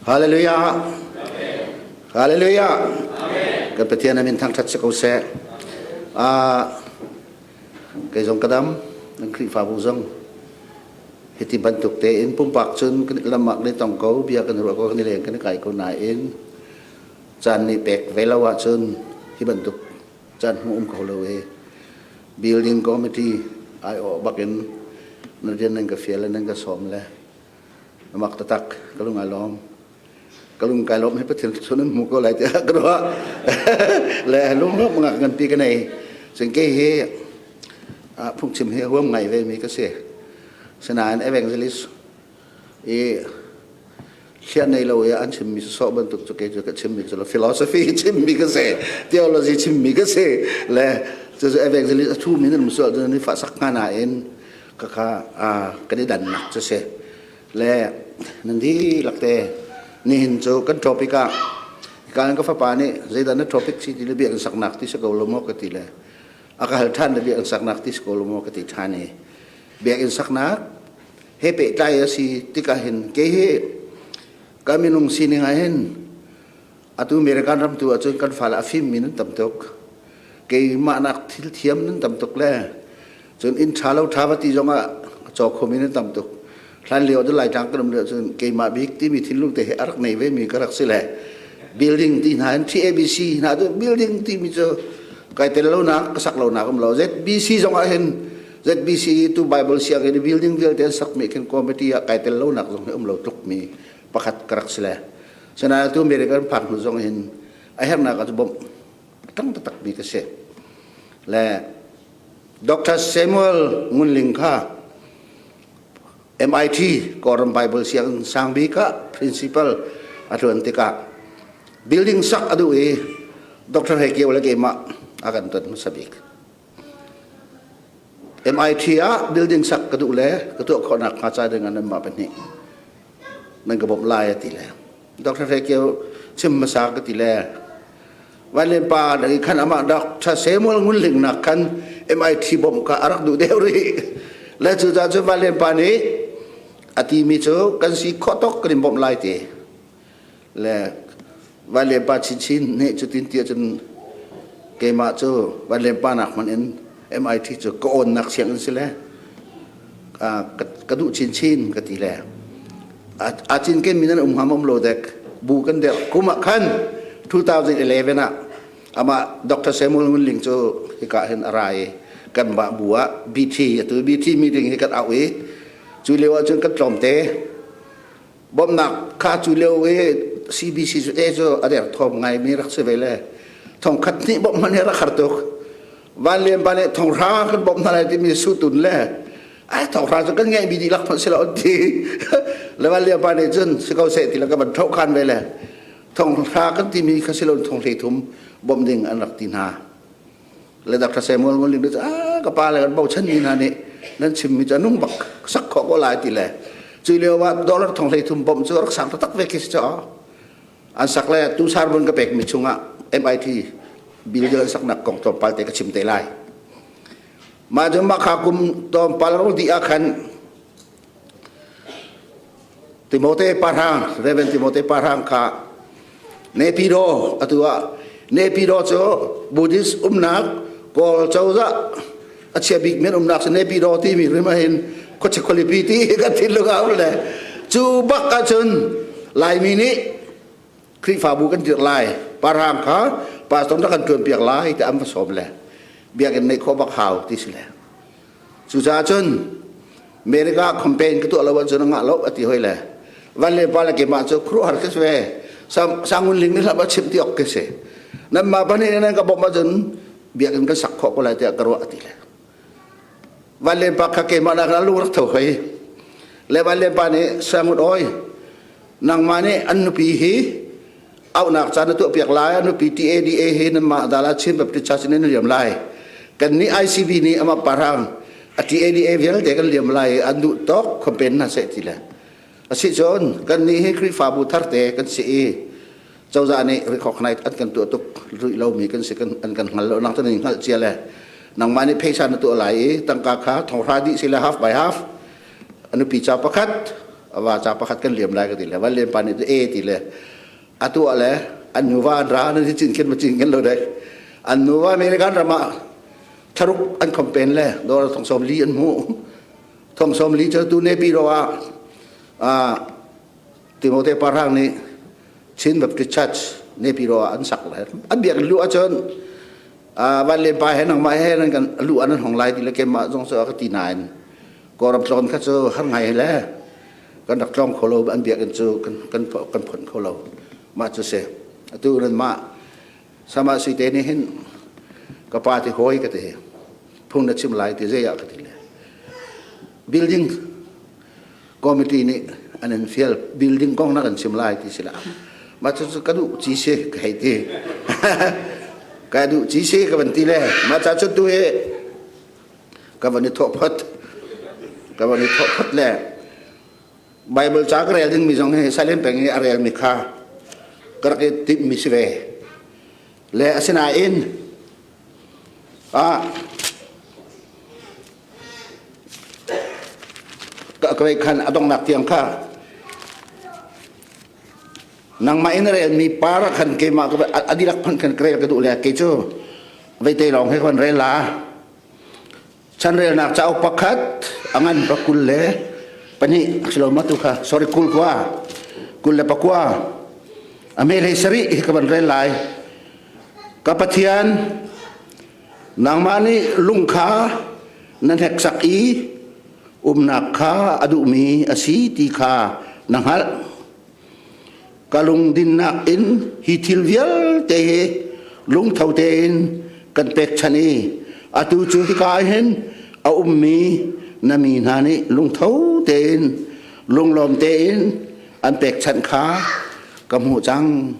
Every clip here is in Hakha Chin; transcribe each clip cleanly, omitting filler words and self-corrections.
Hallelujah. Hallelujah. Kan Pathian amin thangṭhat si ko seh. Kei zong ka dam, nan Khrihfabu zong hiti bantuk tein pumpak cun kan lam ah kan i tong ko, bia kan ruah ko, kan i leng kan i kai ko nain caan nih pek ve lo ahcun hi bantuk caan hmu um kho lo i building committee aiawh bakin na rian nan ka fial le nan ka sawm le mak taktak ka lung ai lawm. Ka lung kai lawm hi Pathian chun an hmu ko lai tiah ka ruah. Le lunglawmh ngak nganpi ka nei. Cun kei hi phungchim hi huam ngai ve mi ka si. Sinain evangelist i hliah nei lo i an chimmi sawh bantuk cu kei cu ka chimmi cu philosophy chimmi ka si, theology chimmi ka si. Le cu evangelist a thu mi nan musual cu ni fa sak hnga nain ka kha kan i dannak cu si. Le nan dihlak te nihin cu kan topic ah kan ka fapa nih zeidah na topic si ti le biakinn saknak ti si ko lo maw ka ti le a ka hal ṭhan le biakinn saknak ti si ko lo maw ka ti ṭhan i biakinn saknak he pehtlai a si tikah hin kei hi ka minung sining ah hin atu American ram tu ahcun kan fale a fimmi nan tam tuk keimah nak thil thiam nan tam tuk le cun inn ṭha lo ṭha va ti zongah a caw khomi nan tam tuk hlan lio cu laitlang kan um lio cun keimah bik timi thinlung te he a rak nei ve mi ka rak si le building ti hna in TABC hna cu building timi cu kai tel lo nak ka sak lo nak um lo ZBC zong ah hin ZBC tu Bible sianginn building vialte an sak mi khin committee ah kai tel lo nak zong hi um lo tluk mi pakhat ka rak si le Sinain tu American phak hnu zong hin a herhnak ah cu bawmh tang taktak mi ka si. Le Dr. Samuel Ngun Ling kha MIT Kawlram Bible sianginn sangbik ah principal a ṭuan tikah building sak a duh i Dr. He Kio le keimah a kan ton hmasa bik. MIT ah building sak ka duh le ka tuah khawhnak hnga ca ding ah nanmah pahnih nan ka bawmh lai a ti le Dr. Hre Kio chim hmasa ka ti le Vanlen pa dang khan amah Dr. Samuel Ngun Ling nak khan MIT bawmh kha a rak duh deuh rih le cu ca cu Vanlen pa nih a ti mi cu kan si khawh tok kan in bawmh lai ti le Vanlen pa chinchin nih cutin ti ahcun keimah cu Vanlen pa nak hmanh in MIT cu ka awnnak sianginn si le ka duh chinchin ka ti le a cinken mi nan um hnga um lo dek bu kan der kum ah khan 2011 ah amah Dr. Samuel Ngun Ling cu hika hin a ra i kan mah bu ah BT atu BT meeting hi kan au i cu lio ah cun kan tlawmte Bawmhnak kha cu lio i CBC cu te cu a derthawm ngaimi rak si ve le thong khat hnih bawmh hmanh hi rak har tuk. Van Lian pa nih thong hra kan bawmh hna lai timi sutun le ai thong hra cu kan ngeihmi dihlak hmanh si lo an ti. Le Van Lian pa nih cun si ko seh ti le ka van thoh khan ve le thong hra kan timi kha si lo thong hlei thum bawmh ding an rak ti hna. Le Dr. Samuel Ngun Ling cu ah ka pa le kan bochan mi hna nih nan chimmi cu a nung bak sak khawh ko lai ti le cu lio ah dollar thong hlei thum bawmh cu rak sang taktak ve khi si cu an sak le tu sarbun ka pek mi chungah MIT building an saknak kong tlawmpal te ka chim te lai mah cu mah kha kum tlawmpal rong dih ah khan Timote Parhang, Reverend Timote Parhang kha Nepido atu ah Nepido cu Buddhist umnak Kawl cozah a chia bik men umnak cu Nepido timi rim ah hin khuachia khualipi ti kan thinlung ah um le cu bak ahcun Laimi nih Khrihfabu kan dirh lai Parhang kha pastor na kan ṭuan piak lai ti an va sawm le biakinn neih khawh bak hau ti si le Cucaah cun America campaign ka tuah lo ahcun a ngah lo a ti hoi le van le pa le keimah cu khuaruahhar ka si ve. Sangun ling nih hlah ba chim ti awk ka si. Nanmah pahnih nan ka bawmh ahcun biakinn kan sak khawh ko lai tiah ka ruah a ti le. Van le pa kha keimah nak lung rak tho hoi. Le van le pa nih Sangun oi nangmah nih an nupi hi auhnak ca na tuahpiak lai a nupi TADA he nanmah dala Chin Baptist Church in nan liam lai kan nih ICB nih amah parang a TADA vialte kan liam lai an duh tawk khuampen hna seh ti le asi cun kan nih hi Khrihfabu tharte kan si i cozah nih recognize an kan tuah tuk rih lomi kan si kan an kan hngal lo nang tan hngalh cia le nangmah nih pheisa na tuah lai i tangka kha thonghra dih si le half by half a nupi ca pakhat. A va ca pakhat kan liam lai ka ti le van lian pa nih e ti le atu ah le an nuva an ra nan cin khin ma cin khin lo dek. An nuva American ram ah tharuk an campaign le dollar thong som li an hmuh. Thong som li cu tu ne pi ro ah Timote Parhang nih Chin Baptist Church Nepiro ah an sak le an biak lu ahcun van len pa he nangmah he nan kan lu an hong lai ti le keimah zong cu ka ti nain Kawlram tlawn kha cu har ngai le kan rak tlawng kho lo an biakinn cu kan kan kan phon kho lo mah cu si atu nan mah sama sui te nih hin ka pa ti hawi ka ti phung na chim lai ti zei ah ka ti le building committee nih an in fial building kong na kan chim lai ti si la mah cu ka duh ci si ka hei ti ka duh ci si ka van ti le mah ca cu tu hi ka van i thawh phot ka van i thawh phot le Bible ca ka rel ding mi zong hi silent peng i a rel mi kha ka rak i timh mi si ve le asinain ah Ka khan a donghnak tiang kha nangmah in relmi par ah khan keimah a dihlak phun khan ka rel ka duh le kei cu veite lawng he kan rel la chanrelnak cauk pakhat a ngan pa 22 silo ma tu kha sorry kul kua 29 a me hlei sarih hi ka van rel lai ka Pathian Nangmah nih lung kha na hneksak i umnak kha a duhmi a si ti kha na hngalh. Ka lungdinnak in hi thil vialte hi lungtho tein kan pekchanh i atu cu hika ah hin a ummi na mi hna nih lungtho tein lunglawm tein an pekchanh kha ka hmuh cang.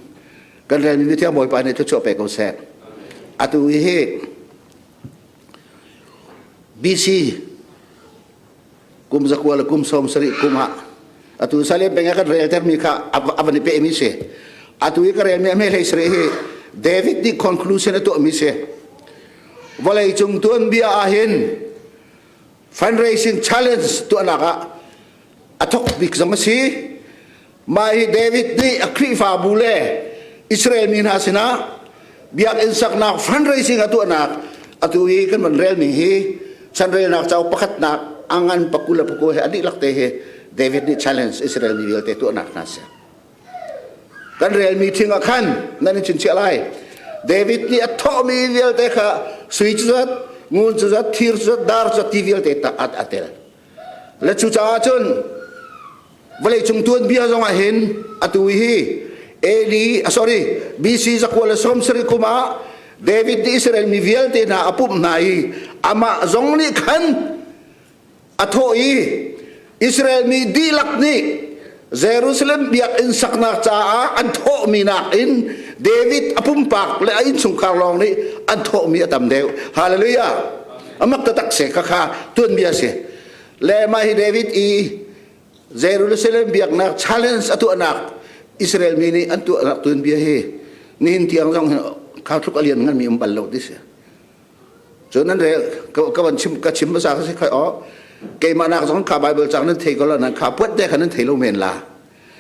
Kan relmi mithiang Bawipa nih thluachuah pe ko seh. Atu hi BC kum zakua le kum 70 kum ah atu Salem peng ah kan reltermi kha a van i pehmi si. Atu i ka relmi a hme hlei sarih hi David nih conclusion a tuahmi si. Vawlei cung tuanbia ah hin fundraising challenge tuahnak ah a thok bik zong a si. Mah hi David nih a Khrihfabu le Israel mi hna sinah biakinn saknak fundraising a tuahnak atu i kan van relmi hi chanrelnak cauk pakhatnak a ngan pakul le pakul he a dihlak te hi David nih challenge Israel mi vialte tuahnak hna si. Kan relmi thing ah khan nan in chingchiah lai. David nih a thawhmi vialte kha sui cu zat, ngun cu zat, thir cu zat, dar cu zat ti vialte a tel. Le cucaah cun vawleicung tuanbia zong ah hin atu hi AD sorry BC zakua le 70 kum ah David nih Israel mi vialte hna a pumh hna i amah zong nih khan a thawh i Israel mi dihlak nih Jerusalem biakinn saknak caah an thawhmi nakin David a pumpak le a innchungkhar lawng nih an thawhmi a tam deuh. Hallelujah! Amak taktak si khakha tuanbia si. Le mah hi David i Jerusalem biaknak challenge a tuahnak Israel mi nih an tuahnak tuanbia hi nihin tiang zong hin kha tluk a lian nganmi um bal lo ti si. Cun nan rel ka van chim ka chim hmasa ka si khai o keimah nak zong kha Bible cang nan thei ko lo nan kha puat te kha nan thei lo men la.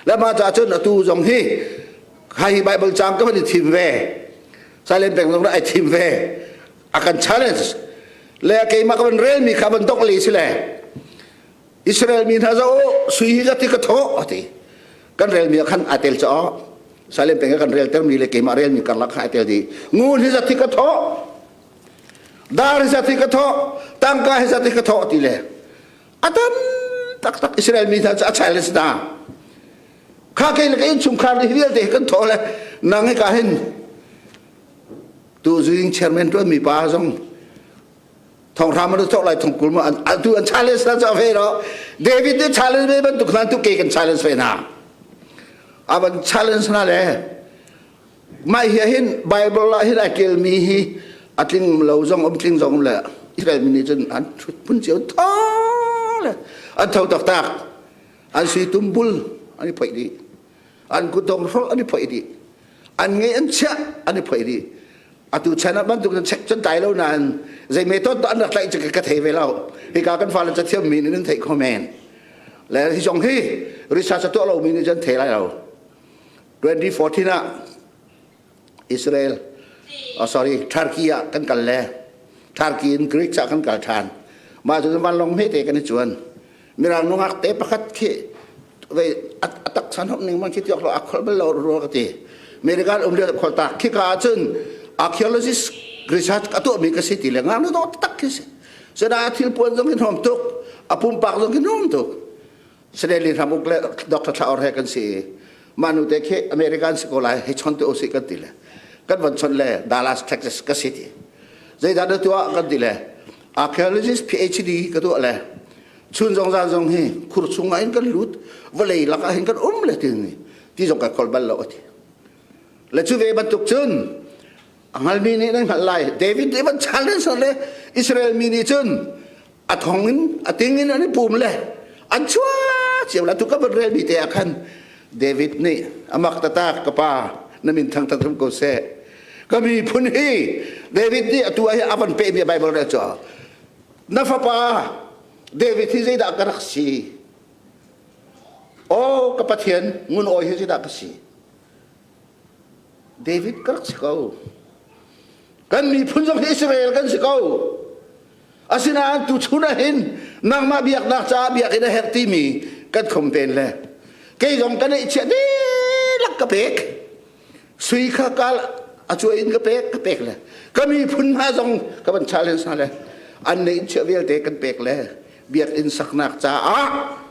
Le mah ca cun atu zong hi kha hi Bible cang ka van i thim ve. Silent peng zong ai thim ve. A kan challenge. Le keimah ka van rel mi kha van dok li si le. Israel mi hna zo sui hi zati ka tho ati. Kan rel mi khan a tel cho. Salem peng kan rel ter mi le keimah rel mi karlak kha a tel di. Ngun hi zati ka tho. Dar hi zati ka tho. Tangka hi zati ka tho ti le. Atam tak tak Israel mi hna cu a challenge hna. Kha kei le ka innchungkhar ni vialte kan tho le nang hi ka hin tu zuing chairman tuan mi pa zong thonghram an thok lai thongkul ma atu an challenge na cho ve ro David nih challenge ve bantuk hna tu ke kan challenge ve na avan challenge na le mai hi hin Bible ah hin a kel mi hi atling lo zong um tling zong le Israel mi nih cun an thut phun cio tho le an tho tak tak an sui tumbul an i phoih dih an kutdong hrolh an i phoih dih an ngei an chiah an i phoih dih atu chan ah bantuk in check cun tai lo nain zei method an rak tlaih cu ka thei ve lo hika kan fale cathiam mi nih nan theih kho men le hi zong hi. Research a tuah lomi nih cun thei lai lo. 2014 ah Israel, oh sorry, Turkey ah kan kal le Turkey in Greek ah kan kal ṭhan. Mah cu vanlawng hmete kan i cuan. Mirang nungak te pakhat khi vei a tak chan hom ning man khi tiok lo a khol bal lo ro ka ti. American um lio khol tak khi ka ahcun archaeologist research a tuah mi ka si ti le ngang nu tak khi si. Sada thil puan zong hin hom tuk, a pumpak zong hin hom tuk. Sreli Ramuk le Dr. Thla Or he kan si i mah nu te khi American si ko lai hei chon te usih kan ti le kan von chon le Dallas Texas ka si ti zeidah na tuah kan ti le archaeologist PhD ka tuah le chun zong zan zong hi khur chung ah hin kan lut vawlei lak ah hin kan um le ti ni ti zong kai kol bal lo ati le cu ve bantuk cun a hngalmi nih nan hngalh lai David nih van challenge le Israel mi nih cun a thong in a ting in an i pum le an chuah cio la tu ka van rel mi te ah khan David nih amak tata ka pa na min thang thang ko seh ka miphun hi David nih atu ah a van pe mi Bible rel cu na fapa David hi zeidah ka rak si Oh ka Pathian ngun awi hi zeidah ka si David ka rak si ko kan miphun zong hi Israel kan si ko Asinain tuchun ah hin nangmah biaknak caah biakinn a herh timi kan khompen le kei zong ka neihchiah dihlak ka pek. Sui kha kal a cuai in ka pek ka pek le ka miphun hna zong ka van challenge hna le an neihchiah vialte kan pek le biakinn saknak caah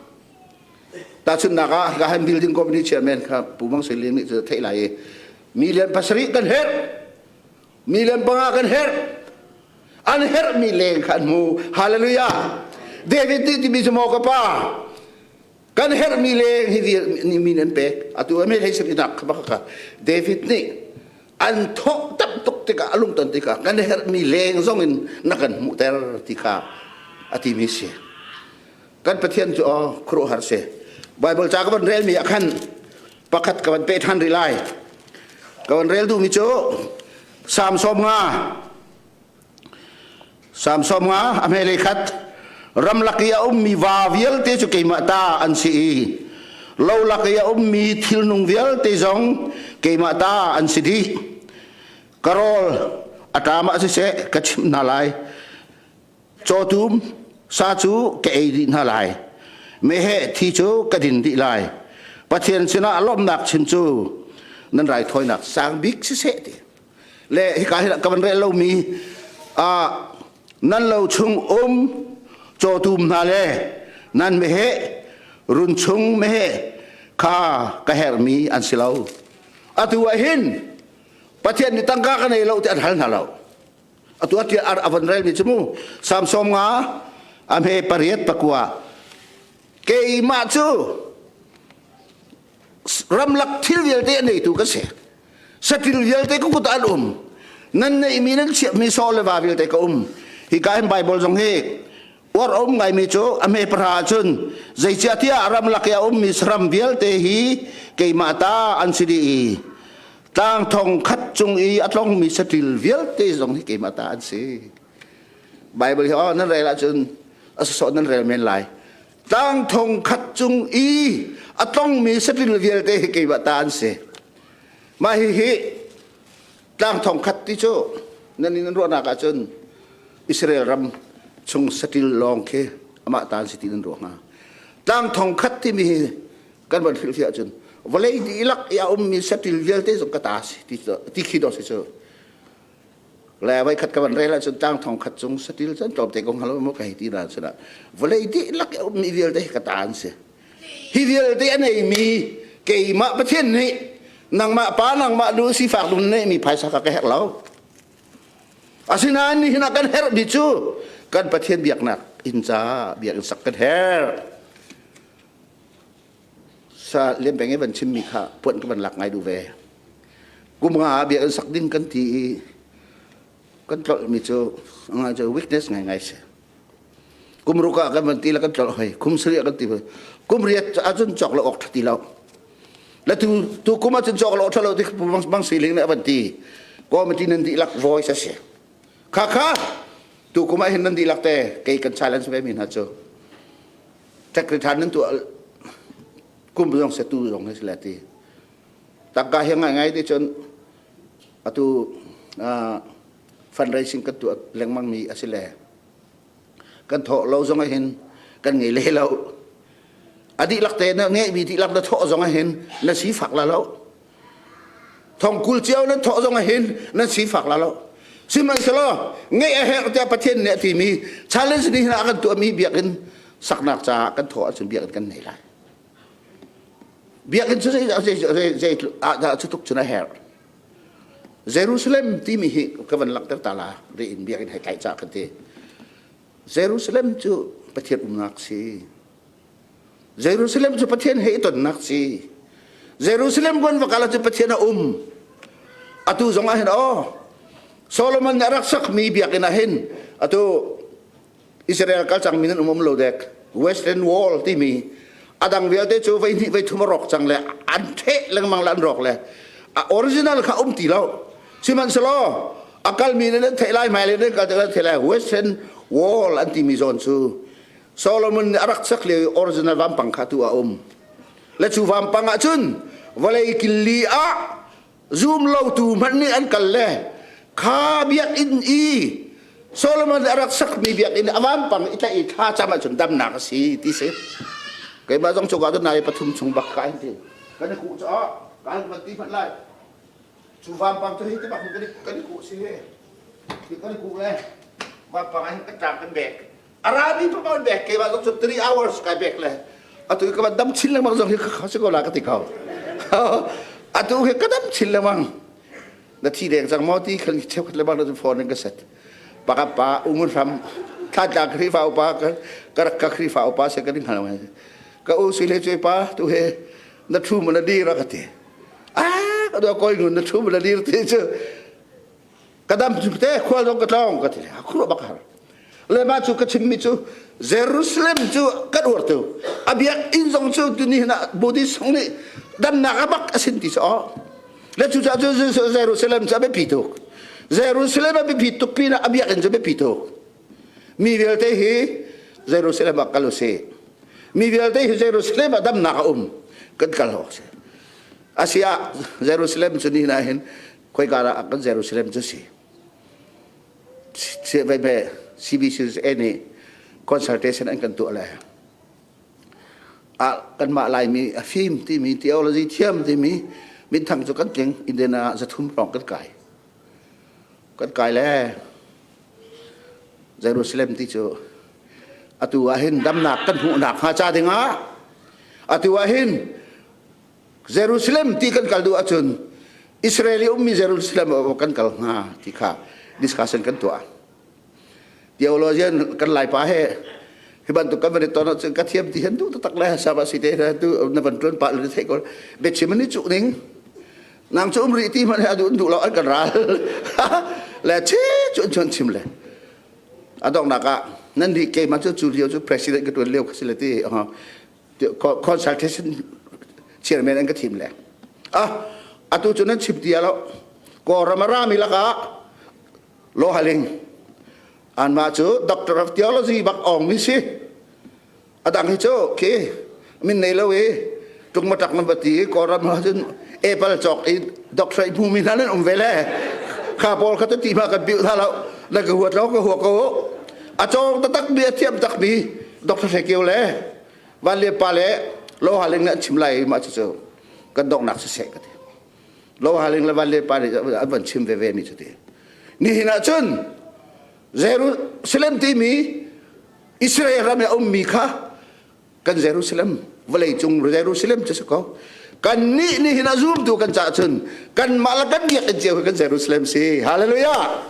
tahchunhnak ah ka han building company chairman kha Pu Mang Sui Ling nih cu theih lai i million pasarih kan herh million panga kan herh An herhmi leng kha an hmu. Hallelujah. David nih timi cu maw ka pa kan herhmi leng hi ni min an pek atu ame hlei sak inak kha baka David nih an thawh tam tuk tikah a lungton tikah kan herhmi leng zong in na kan hmuhter ti kha a timi si kan Pathian cu aw khuaruahhar si Bible ca ka van relmi ah khan pakhat ka van pe ṭhan rih lai ka van rel duhmi cu Salm 50 Salm 50 a hmelei khat ramlak i a ummi va vialte cu keimah ta an si i lo lak i a ummi thilnung vialte zong keimah ta an si dih. Ka rawl a ṭam ah siseh ka chimh hna lai. Cawtum sa cu ka ei dih hna lai. Meheh thi cu ka din dih lai. Pathian sinah lawmhnak chim cu nan raithawinak sang bik siseh ti. Le hika hi ka van rel lomi nan lo chung um cawtum hna le nan meheh run chung meheh kha ka herhmi an si lo. Atu ah hin Pathian nih tangka ka nei lo ti an hal hna lo. Atu ah tiah a van relmi cu mu Salm 50 a hme pariat pakua keimah cu ramlak thil vialte a neitu ka si satil vialte ka kut ah an um nan neihmi nan chiahmi saw le va vialte ka um hika hin Bible zong hi uar a um ngaimi cu a hme pahra ahcun zeicahtiah ramlak i a ummi saram vialte hi keimah ta an si dih i tlang thong khat cung i a tlongmi saṭil vialte zong hi keimah ta an si Bible hi oh nan rel ahcun a sawsawh nan rel men lai tlang thong khat cung i a tlongmi saṭil vialte hi keimah ta an si mah hihi tlang thong khat ti cu nan in ruahnak ahcun Israel ram chung saṭil lawng khi amah ta an si ti nan ruah hnga tlang thong khat timi hi kan van hrilhfiah ahcun vawlei dihlak i a ummi saṭil vialte zong ka ta si ti khi dawh si cu le voi khat ka van rel ahcun tlang thong khat cung saṭil cun tlawmte ko hngal maw ka hei ti na sinah vawlei dihlak i a ummi vialte hi ka ta an si hi vialte a neimi keimah Pathian nih nangmah pa nangmah nu sifak lung neihmi phaisa ka ka herh lo asinain nihin ah kan herhmi cu kan Pathian biaknak inn ca biakinn sak kan herh sa lembeng i van chimmi kha puan ka van lak ngai duh ve kum nga ah biakinn sak ding kan ti i kan tlolhmi cu ngai cu weakness ngai ngai si kum ruk ah kan van ti le kan tlolh hoi kum sarih ah kan ti hoi kum riat ahcun cawk lo awk ṭha ti lo le tu tu kum ahcun cawk lo awk ṭha lo ti bang siling nih a van ti committee nan dihlak voice a si kha kha tu kum ah hin nan dihlak te kei kan challenge ve mi hna cu Tax return nan tuah. Kum zong se tu zong hi le ti. Tangka hi ngai ngai ti cun atu fundraising kan tuah lengmang mi a si le kan thawh lo zong ah hin kan ngei le lo. A dihlak te na ngeihmi dihlak na thawh zong ah hin na sifak la lo. Thongkul cio nan thawh zong ah hin nan sifak la lo. Sihmanhsehlaw ngeih a herh tiah Pathian nih a timi challenge nih hin a kan tuahmi biakinn saknak caah kan thawh ahcun biakinn kan nei lai. Biakinn cu zei zei zei ah dah cu tuk cun a herh. Jerusalem timi hi ka van langhter ta la ri in biakinn hei tlaih ca kan ti. Jerusalem cu Pathian umnak si. Jerusalem cu Pathian he i tonnak si. Jerusalem kan va kal ahcun Pathian a um. Atu zong ah hin aw Solomon nih a rak sakmi biakinn ah hin atu Israel kal cangmi nan um um lo dek Western Wall timi adang vialte cu voi hnih voi thum a rawk cang le an theh lengmang le an rawk le a original kha um ti lo sihmanhsehlaw a kalmi nih nan theih lai hmai le nan kal nan theih lai Western Wall an timi zawn cu Solomon nih a rak sak lio i original vampang kha tu a um. Le cu vampang ah cun vawlei killi ah zum lotu hmanh nih an kal le kha biakinn i Solomon nih a rak sakmi biakinn a vampang i tlaih i thla cam ahcun damnak a si ti si. Keimah zong cungah cun nai pathum chung bak ka ti. Kan i kuh caah kan van ti hmanh lai. Cu vampang cu hi ti bak kan i kuh si hi. Kan i kuh le vampang ah hin kan tlang kan bek. A rami pa ban bek keimah zong cu 3 hours kai bek le atu ka van dam chin lengmang zong hi ka si ko la ka ti ko. Atu hi ka dam chin lengmang. Na thi deng cang maw ti khan cheukhat le bang na phone in ka set. Paka pa ungun hram thla Khrihfa upa ka rak ka Khrihfa upa se ka ding hal ka u si le cui pa tu he na thu mo na dir ka ti. Ah ka do koi ngun na thu mo na dir ti cu ka dam cu te khual zong ka tlawng ka ti khruah bak har le mah cu ka chimmi cu Jerusalem cu kan uar tu a biakinn zong cu tuni na Buddhist zong nih damnak a bak a sin ti cu le cu caah cu Jerusalem cu a biapi tuk Jerusalem a biapi tuk pinah a biakinn cu a biapi tuk mi vialte hi Jerusalem ah kal usih mi vialte hi Jerusalem ah damnak a um kan kal awk si asiah Jerusalem cu ni na hin khoika dah kan Jerusalem cu si CBCA nih consultation an kan tuah le ah kanmah Laimi a fim timi theology thiam timi minthang cu kan tling Indiana zathum hrawng kan kai kan kai le Jerusalem ti cu atu ah hin damnak kan hmuhnak hnga ca dingah atu ah hin Jerusalem ti kan kal duh ahcun Israel i ummi Jerusalem ah kan kal hnga ti kha discussion kan tuah. Theologian kan laipa he hi bantuk kan van i ton ahcun ka thiam ti hen duh taktak le saba si te tu na van tuan pah le thei ko biachim ni cu ning nang cu um rih ti hmanh he a duh duh lo an kan ral le che cu an chim le a donghnak ah nan nih keimah cu cu lio cu president ka tuan lio ka si le ti consultation chairman an ka thim le ah atu cu nan chim tia lo kawlram a rami lakah lohaling anmah cu doctor of theology bak ong mi si adang hi cu khi min nei lo i tungmatak nan va ti i kawlram ah cun apple cawk i doctor hmu mi hna nan um ve le kha pawl kha tu ti ma kan piu hna lo na ka huat lo ka hua ko a cawng taktak mi a thiam tak mi Dr. Hre Kio le Van Lian pa le Lo Ha Ling nih an chim lai mah cucu kan donghnak siseh ka ti. Lo Ha Ling le Van Lian pa nih an van chim veve mi cu ti. Nihin ah cun Jerusalem timi Israel ram i a ummi kha kan Jerusalem vawlei cung Jerusalem cu si ko. Kan nih nihin ah zumtu kan cah cun kanmah le kan biakinn cio hi kan Jerusalem si. Hallelujah!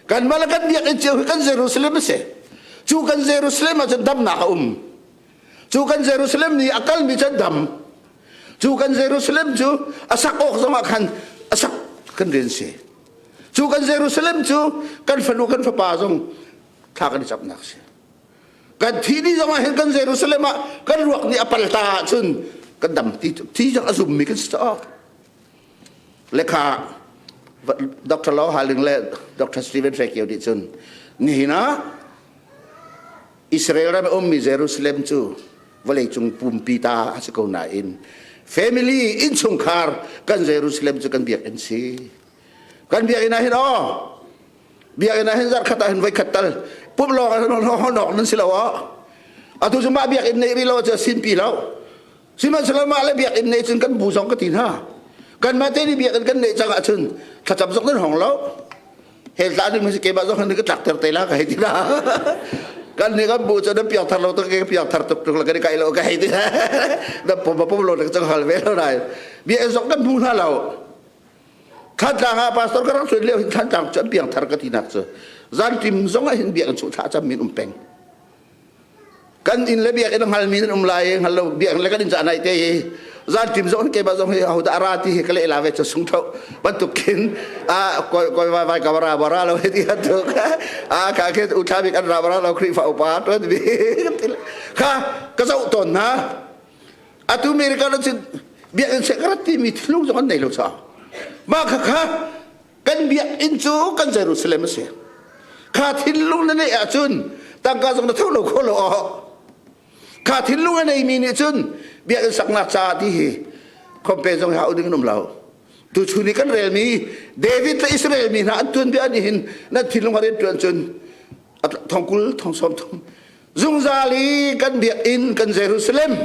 Kanmah le kan biakinn cio hi kan Jerusalem a si. Cu kan Jerusalem ah cun damnak a um. Cu kan Jerusalem nih a kalmi cu an dam. Cu kan Jerusalem cu a sak awk zongah khan a sak kan rian si. Cu kan Jerusalem cu kan fanu kan fapa zong thla kan i camnak si. Kan thi ni zongah hin kan Jerusalem ah kan ruak nih a palta ahcun kan dam ti thi zong a zummi kan si caah. Lekha Dr. Law Haling le Dr. Stephen Fekio nih cun nihin ah Israel ram a ummi Jerusalem cu Vawleicung pumpi ta a si ko nain family innchungkhar kan Jerusalem cu kan biakinn si. Kan biakinn ah hin aw biakinn ah hin zarkhat ah hin voikhat tal pumh lawng ah nok nan si lo aw. Atu cu mah biakinn nei rih lo cu sinpi lo. Sihmanhsehlaw mah le biakinn nei cun kan bu zong ka ti hna. Kanmah te nih biakinn kan neih cang ahcun thlacam zong nan hong lo. Hell tla ding si keimah zong ka tlak ter te la ka hei ti na. Kan nih kan bu cu nan piang thar lo tuk ke piang thar tuk tuk la kan kai lo ka hei ti. Na pom pom lo na cang hal ve lo nai. Biakinn zong kan hmu hna lo. Thantlang ah pastor ka rak suan lio hin Thantlang cu an piang thar ka ti nak cu. Zan tim zong ah hin biakinn chu thla cam min um peng. Kan inn le biakinn a hngalmi nan um lai i hngal lo biakinn le kan inn ca nai te hi zan tim zong keimah zong hi ahodah a ra ti hi ka leh la ve cu sung tho bantuk khin a koi koi vai vai ka ra bara lo ti tuk a ka ke u thla bik an ra bara lo Khrihfa upa tuan bi kha ka zoh tawn hna atu America lo cun biakinn se ka rat ti mi thinlung zong an nei lo cha mah kha kha Kan biakinn cu kan Jerusalem a si. Kha thinlung na neih ahcun tangka zong na tho lo kho lo aw. Kha thinlung a neimi nih cun biakinn saknak caah ti hi khompe zong hi hau ding an um lo. Tuchun i kan relmi David le Israel mi hna an tuanbia nih hin nan thinlung a rian ṭuan cun thongkul thong sawm thum zungzal i kan biakinn kan Jerusalem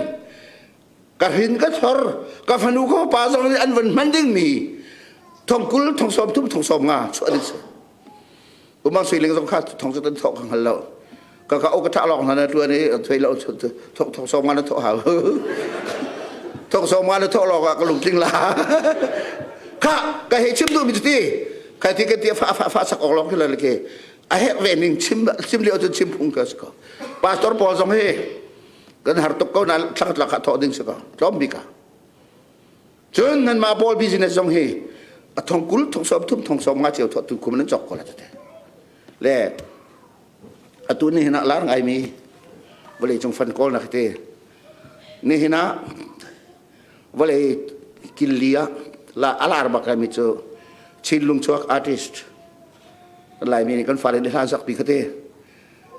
ka hrin ka thor ka fanu ka pa zong nih an van hman dingmi thongkul thong sawm thum thong sawm nga chuah ding si umang suiling zong kha thong cu tan thok ka hngal lo ka ka o ka tha lawng hna na tuan i thoi lo thong thong sawm nga na thok hau thong sawm nga na thok lawng ah ka lungtling la kha ka hei chim duh mi ti kai ti ka ti fa fa fa sak ok lawng khi la ke a herh ve ning chim chim lio cun chim phung ka si ko pastor paul zong hi Kan har tuk ko na thlak kha thawh ding si ko. Tlawm bik ah. Cun nanmah pawl business zong hi a thong kul thong sawm thum thong sawm nga cio thawh tu kum nan cawk ko la tete. Le atu ni hin ah lar ngai mi vawlei cung fan kawl nak te ni hin ah vawlei killi ah la alar bak mi cu Chinlung chuak artist Laimi nih kan fale nih hlan sak pi khate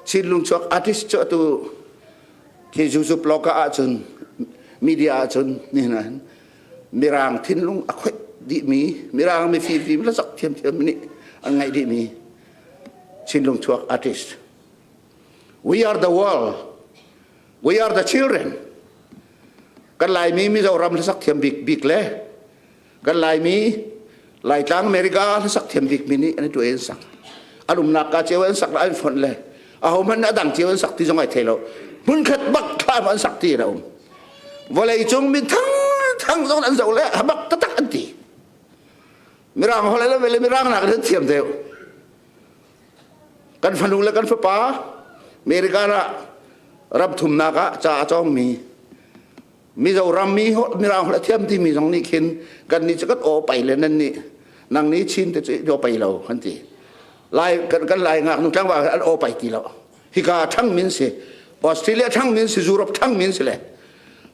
Chinlung chuak artist cu atu khi YouTube blog ahcun media ahcun nihin ah mirang thinlung a khoih dihmi mirang mifim la zak thiamthiam nih an ngaih dihmi Chinlung chuak artist. We are the world. We are the children. Kan Laimi Mizoram hlasak thiam bik bik le Kan Laimi Laitlang America hlasak thiam bikmi nih an i tuah in sak. An umnak ka cio an sak le an fonh le aho hmanh a dang cio an sak ti zong ai thei lo. Hmunkhat bak thlam an sak ti a um. Vawlei cung min thang thang zong an zoh le habak taktak an ti. Mirang holh le le mirang nak an thiam deuh. Kan fanu le kan fapa America ah ram thumnak ah ca a cawngmi Mizoram mi Mirang holh a thiam timi zong nih khin kan nih cu kan aw pai le nan nih nang nih Chin te cu aw pai lo kan ti. Lai kan kan Lai ngaknu tlangval an aw pai ti lo. Hika ṭhang min si Australia ṭhang min si Europe ṭhang min si le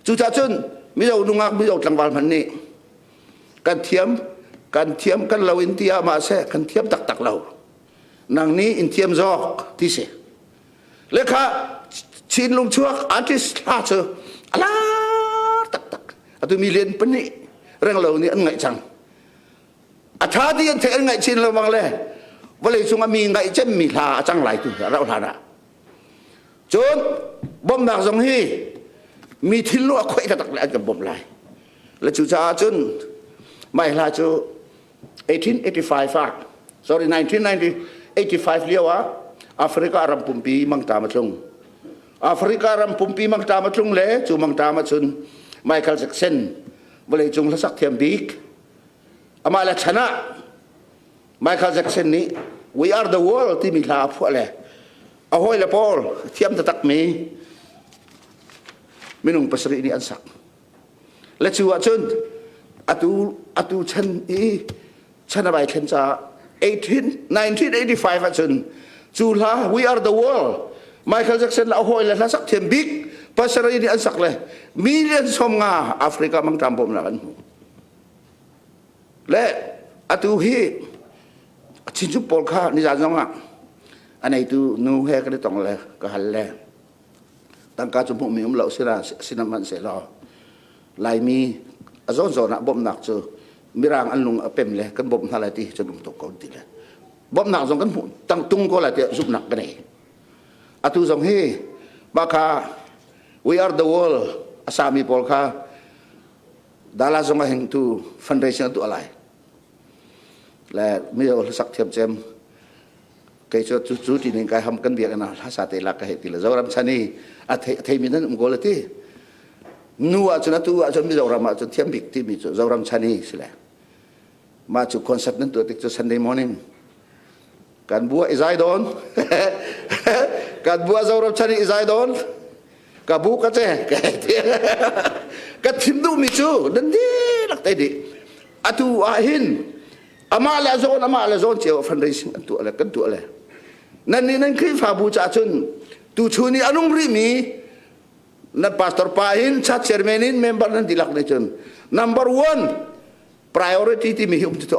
cucaah cun Mizo nungak Mizo tlangval hmanh nih kan thiam kan thiam kan lo in ti ah mah seh kan thiam taktak lo nang nih in thiam zawk ti si Le kha Chinlung chuak artist hla cu a lar taktak. Atu million pahnih renglo nih an ngaih cang. A tha ti an theih an ngaih chin lengmang le vawlei cung ah mi ngaih cemmi hla a cang lai tu a rauh hlan ah. Cun bawmhnak zong hi mi thinlung a khoih taktak le an kan bawmh lai. Le cucaah cun mai hla cu 1885 ah sorry 1985 lio ah Africa ram pumpi mangṭam a tlung. Africa ram pumpi mangṭam a tlung le cu mangṭam ahcun Michael Jackson vawleicung hlasak thiam bik amah le chan ah Michael Jackson nih We Are the World timi hla a phuah le a hawile pawl thiam taktakmi minung pasarih nih an sak. Le cu ahcun atu atu chan i chan a vai thlen caah 18 1985 ahcun cu hla We Are the World Michael Jackson le a hawi le hlasak thiam bik pasarih nih an sak le million som nga Africa mangṭam bawmhnak an hmu. Le atu hi Chinchuk pawl kha nizan zong ah a neitu nu he kan i tong le ka hal le. Tangka cu hmuhmi um lo sira sinamhmanhsehlaw Laimi a zawnzawn ah bawmhnak cu Mirang an lung a pem le kan bawmh hna lai ti cun um tuk ko ti le bawmhnak zong kan hmuh tang tung ko lai tiah zumhnak ka nei. Atu zong hi mah kha We Are the World a sami pawl kha Dallas zong ah hin tu fundraising an tuah lai. Le mi hlasak thiam cem kei cu cu cu ti ning kai ham kan biak ina hla sa te lak ka he ti le Zoram chan i a thei a theimi nan um ko le ti. Nu ah cun atu ah cun Mizoram ah cun thiam bik timi cu Zoram chan i si le. Mah cu concert nan tuah tik cu Sunday morning kan bua i zai dawn kan bua Zoram chan i zai dawn ka bu ka che ka thim duhmi cu nan dihlak te dih atu ah hin amah le zawn amah le zawn cio fundraising an tuah le kan tuah le nan nih nan Khrihfabu caah cun tuchun i a nung rihmi nan pastor pa hin church chairman in member nan dihlak nih cun number one priority timi hi um cu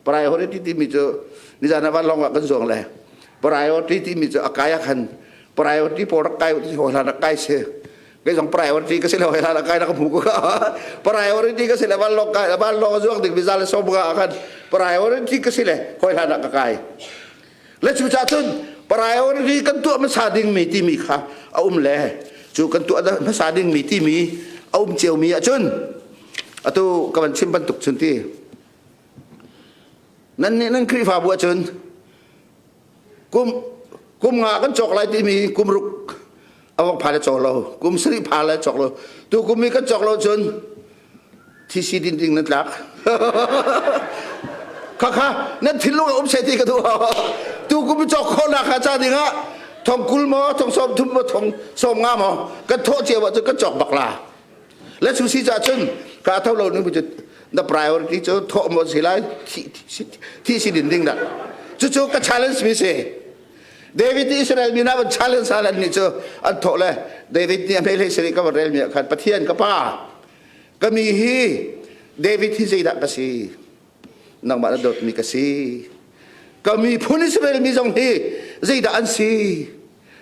priority timi cu nizan ah vanlawng ah kan zuang le priority timi cu a kai ah khan priority pawl rak kai ti hoi hlan rak kai si kei zong priority ka si lo hoi hlan rak kai na ka hmu ko priority ka si le vanlawng kai vanlawng zuang ding visa le som ka khan priority ka si le hoi hlan ah ka kai le cu ca cun priority kan tuah hmasa ding mi timi kha a um le cu kan tuah hmasa ding mi timi a um cio mi ahcun atu ka van chim bantuk cun ti nan nih nan Khrihfabu ahcun kum kum nga kan cawk lai timi kum ruk awak pha le cawk lo kum sarih pha le cawk lo tu kum i kan cawk lo cun thisi din ding nan tlak kha kha nan thinlung a um se ti ka duh tu kum i cawk khawh nak kha ca ding ah thong kul maw thong sawm thum maw thong sawm nga maw kan thawh cio ah cun kan cawk bak la le cu si ca cun ka tho lo ning cu the priority cu thawh maw si lai thi si din ding dah cucu ka challenge mi si David nih Israel mi hna van challenge hna nih cu an thawh le David nih a hmehlei sari ka van rel mi ah khan Pathian ka pa ka mi hi David hi zeidah ka si nangmah na dawtmi ka si ka miphun Israel mi zong hi zeidah an si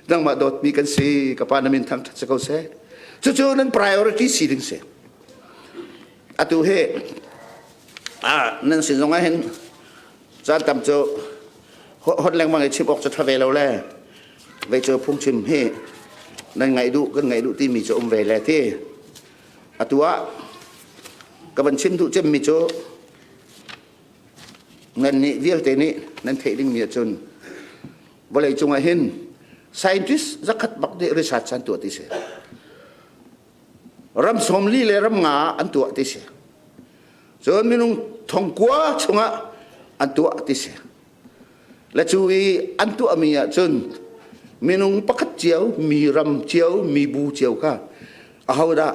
nangmah dawtmi kan si ka pa na min thangṭhat si ko seh cucu nan priority si ding si atu hi ah nan sin zong ah hin caan tam cu hot lengmang i chim awk cu ṭha ve lo le vei cu phungchim hi nan ngaih duh kan ngaih duh timi cu um ve le ti atu ah ka van chim duh cemmi cu nan nih vialte nih nan theih dingmi ahcun vawlei cungah hin scientist zakhat bak nih research an tuah ti si ram sawmli le ram nga an tuah ti si cun minung thongkua chungah an tuah ti si le cu i an tuahmi ah cun minung pakhat cio mi ram cio mi bu cio kha ahodah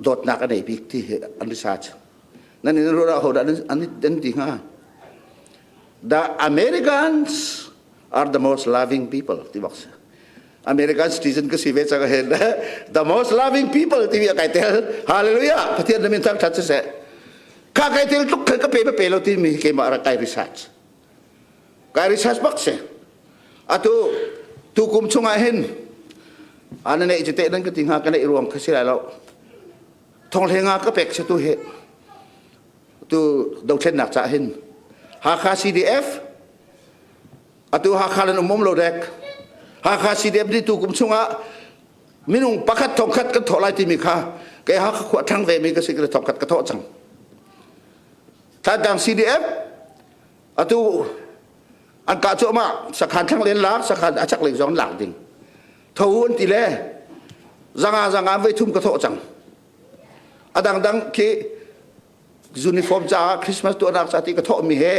dawtnak a nei bik ti hi an research nan in ruah ahodah an an ti hnga the Americans are the most loving people ti bak si American citizen ka si ve cang hen the most loving people ti mi kai tel hallelujah Pathian na min thang that siseh ka kai tel tluk ka pe pe lo ti mi keimah rak kai research kai research bak si atu tu kum chungah hin ana nei chu te nan ka ti hnga ka nei ruang kha si lai lo thong hle nga ka pek se tu he tu dothlennak ca hin Hakha CDF atu Hakha lan umum lo dek Hakha CDF ni tu kum chungah minung pakhat thong khat kan thawh lai timi kha kei Hakha khua thang ve mi ka si ka thong khat ka thawh cang Thantlang CDF atu an kah cuahmah sakhan thlang len lak sakhan a chak lei zong lak ding tho an ti le zanga zanga voi thum ka thawh cang a dangdang khi uniform caah Christmas tuahnak ca ti ka thawh mi he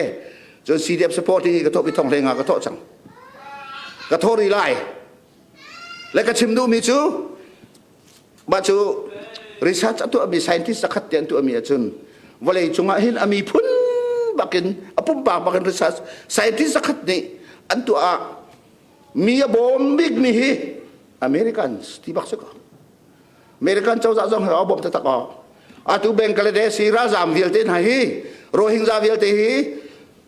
cun CDF supporting i ka thawh mi thong hlei nga ka thawh cang ka thawh rih lai le ka chim duhmi cu Mah cu research a tuahmi scientist zakhat te an tuahmi ahcun vawlei cungah hin a miphun bakin a pumpak bakin research scientist zakhat nih an tuah ah mi a bawm bikmi hi Americans ti bak si ko. American cozah zong hi a bawm taktak awk. Atu Bangladesh hi ralzaam vialte hna hi Rohingya vialte hi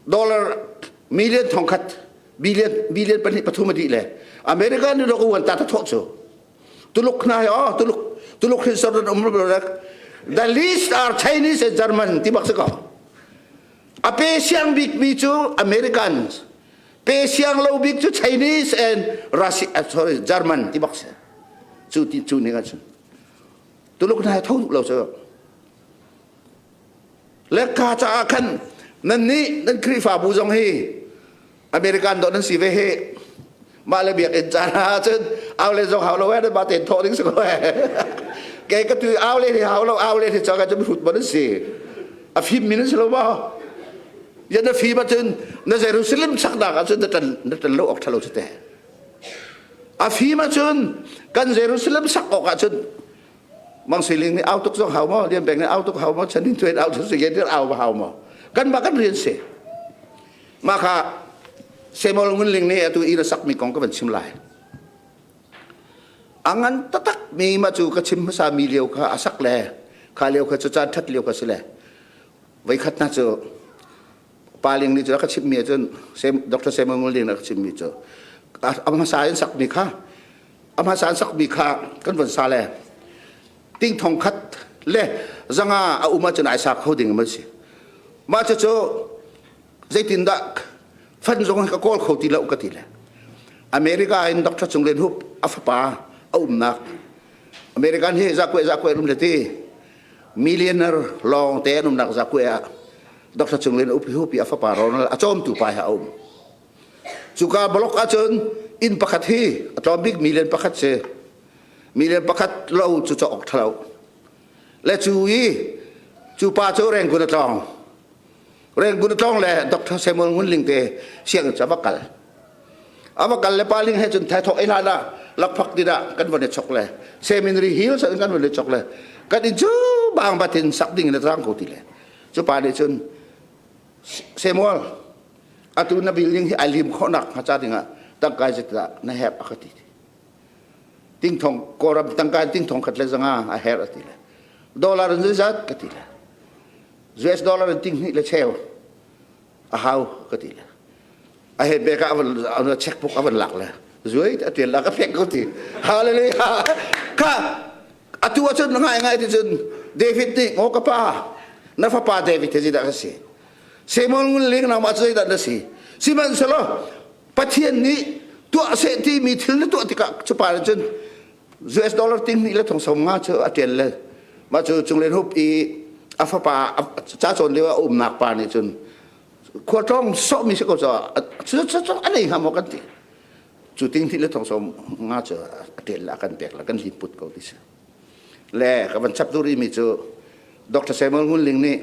dollar million thongkhat Billion billion pahnih pathum a dih le America nih dok uan ta ta thawh cu. Tuluk hna hi oh Tuluk Tuluk hrinsor nan um rek. The least are Chinese and German ti bak si ko. A pe siang bik mi cu Americans. Pe siang lo bik cu Chinese and Russia, sorry, German ti bak si. Cu ti cu ning ahcun. Tuluk hna hi tho duh lo cu. Lekka caah khan nan nih nan Khrihfabu zong hi American dawh nan si ve hi mah le biakinn caan ah cun au le zong hau lo eh ba ten thawh ding si ko eh ke ka tu au le hi hau lo au le hi chaka cu hrut bon si a fim min si lo ma ya na fim ahcun na Jerusalem saknak ahcun na tan na tan lo ok thalo si te a fim ahcun kan Jerusalem sak awk ahcun Mang Siling nih au tuk zong hau maw Lian Beng nih au tuk hau maw Chan Din Thuen au tuk si gen au hau maw kan mah kan rian si mah kha Samuel Ngun Ling nih atu i na sakmi kong ka van chim lai a ngan taktak mi mah cu ka chim hmasa mi lio kha a sak le kha lio kha cu caan ṭhat lio kha si le voikhat na cu Pa Ling nih cu a ka chimmi ahcun Dr. Samuel Ngun Ling nih a ka chimmi cu a hmasa in sakmi kha a hmasa in sakmi kha kan von sa le ting thong khat le zanga a um ahcun ai sa kho ding an si mah cucu zeitindah fan zong ka kawl kho ti lo ka ti le America in Dr. Cung Lian Hup a fapa a umnak American hi zakwe zakwe um le ti millionaire lawng te an umnak zakwe ah Dr. Cung Lian Hup hupi a fapa Ronald a cawmtu pa hi a um Cuka block ahcun inn pakhat hi a tlawm bik million pakhat si. Million pakhat lo cu cawk ṭhalo. Le cu i cu pa cu Rangoon a tlawng. Rangoon a tlawng le Dr. Samuel Ngun Ling te sianginn cu a va kal. A va kal le pa Ling he cun thai thok ei hlan ah lakphak din ah kan von i chok le seminary hills ah kan von i chok le kan inn cu bang batin sak ding in a trang ko ti le cu pa nih cun Samuel atu na building hi ai lim khawhnak hnga ca dingah tangka zeitidah na herh a ka ti. Tingthong Kawlram tangka in tingthong khat le zanga a herh a ti le. Dollar in zeizat ka ti le. US dollar in ting hnih le cheu a hau ka ti le. A he bek ah a checkbook a van lak le. Zuai a tial la ka pek ko ti. Hallelujah. Kha atu ahcun ngai ngai ti cun David nih ngaw ka pa na fapa David he zeidah ka si Samuel ngun ling nangmah cu zeidah na si sihmanhsehlaw Pathian nih tuah seh timi thil na tuah tikah cu pa cun US dollar ting hnih le thong som nga cu a tial le mah cu cunglen hup i a fapa ca cawn lio a umnak pa nih cun khuatlawng sawhmi si ko cu cu a nei hnga maw kan ti cu ting hnih le thong som nga cu a tel la kan pek la kan limput ko ti si le ka van chap duri mi cu Dr. Samuel Ngun Ling nih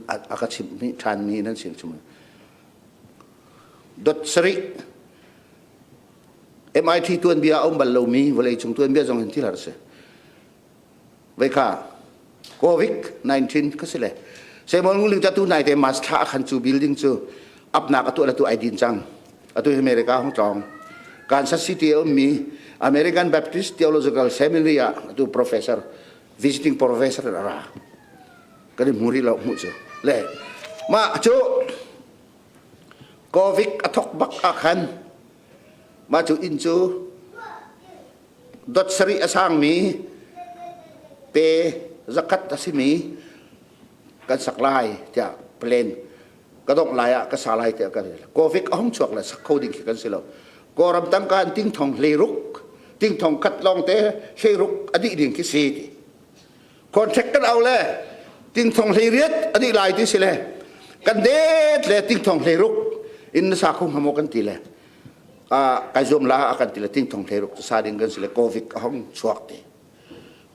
a ka chimh mi ṭhan mi nan sin chung dot sarih MIT tuanbia a um bal lomi vawlei cung tuanbia zong in thil har si Vei kha COVID-19 ka si le Samuel Nguling tu nai te mas thla khan cu building cu apnak atu atu ai din cang atu America hong tlong Kansas City a ummi American Baptist Theological Seminary ah atu professor visiting professor a ra kan i hmu rih lo hmuh cu le mah cu COVID a thok bak ah khan mah cu inn cu Dot sarih a sangmi pe zakhat a simi kan sak lai tiah plan ka dongh lai ah ka sa lai tiah kan covid a hung chuak le sak kho ding khi kan si lo. Kawlram tangka in tingthong hleiruk tingthong khat lawng te hleiruk a dih ding khi si ti. Contract kan au le tingthong hleiriat a dih lai ti si le kan det le tingthong hleiruk in na sa kho hnga maw kan ti le kai zuam la a kan ti le ting thong hlei ruk sa ding kan si le covid a hong chuak ti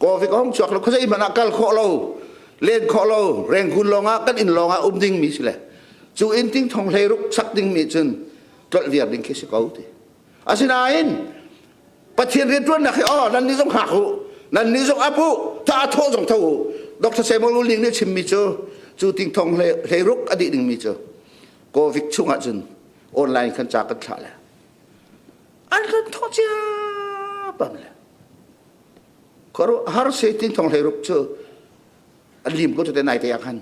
covid a hong chuak lo khuazei hmanh ah kal khawh lo len khawh lo rengkun lawng ah kan inn lawng ah um ding mi si le cu inn ting thong hlei ruk sak ding mi cun tlolh viar ding khi si ko ti asinain Pathian rianṭuannak hi oh nan nih zong hngak u nan nih zong ap u tha thawh zong tho u Dr. Samuel Ling nih chimmi cu cu ting thong hlei ruk a dih ding mi cu covid chungah cun online khan ca kan thlah le an kan thawh cia bang le har se tin thong hlei ruk cu an lim ko te nai te ah khan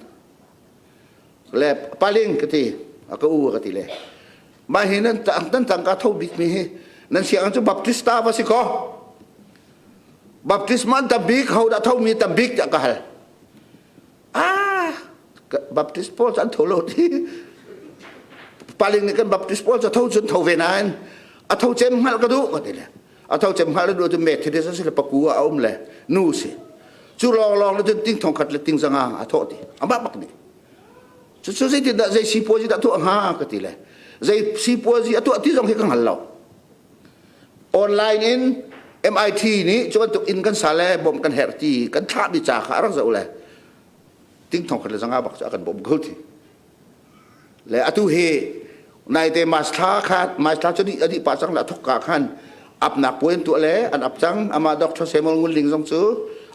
le paling ka ti a ka u ka ti le. Mah hi nan nan tangka tho bik mi hi nan sianginn cu Baptista va si ko. Baptisma an tam bik ho dah tho mi tam bik tiah ka hal. Ah, Baptist pawl cu an tho lo ti. Paling nih kan Baptist pawl cu tho cun tho ve nain a tho cem hngalh ka duh ka ti le. A tho cem hngalh duh cu Methodist a si le paku ah a um le nu si. Cu lawnglawng le cun ting thong khat le ting zanga a thawh ti. Amah bak nih. Cucu zeitindah zei sipuazi dah tuah hnga ka ti le zei sipuazi a tuah ti zong hi ka hngal lo. Online in MIT nih cu bantuk inn kan sa le bawmh kan herh ti kan thlahmi ca kha a rak zoh le ting thong khat le zanga bak cu a kan bawmh ko ti. Le atu hi naite mas thla kha mas thla cu a dih pah cang le a thok ka khan apnak puai an tuah le an ap cang amah Dr. Samuel Ngun Ling zong cu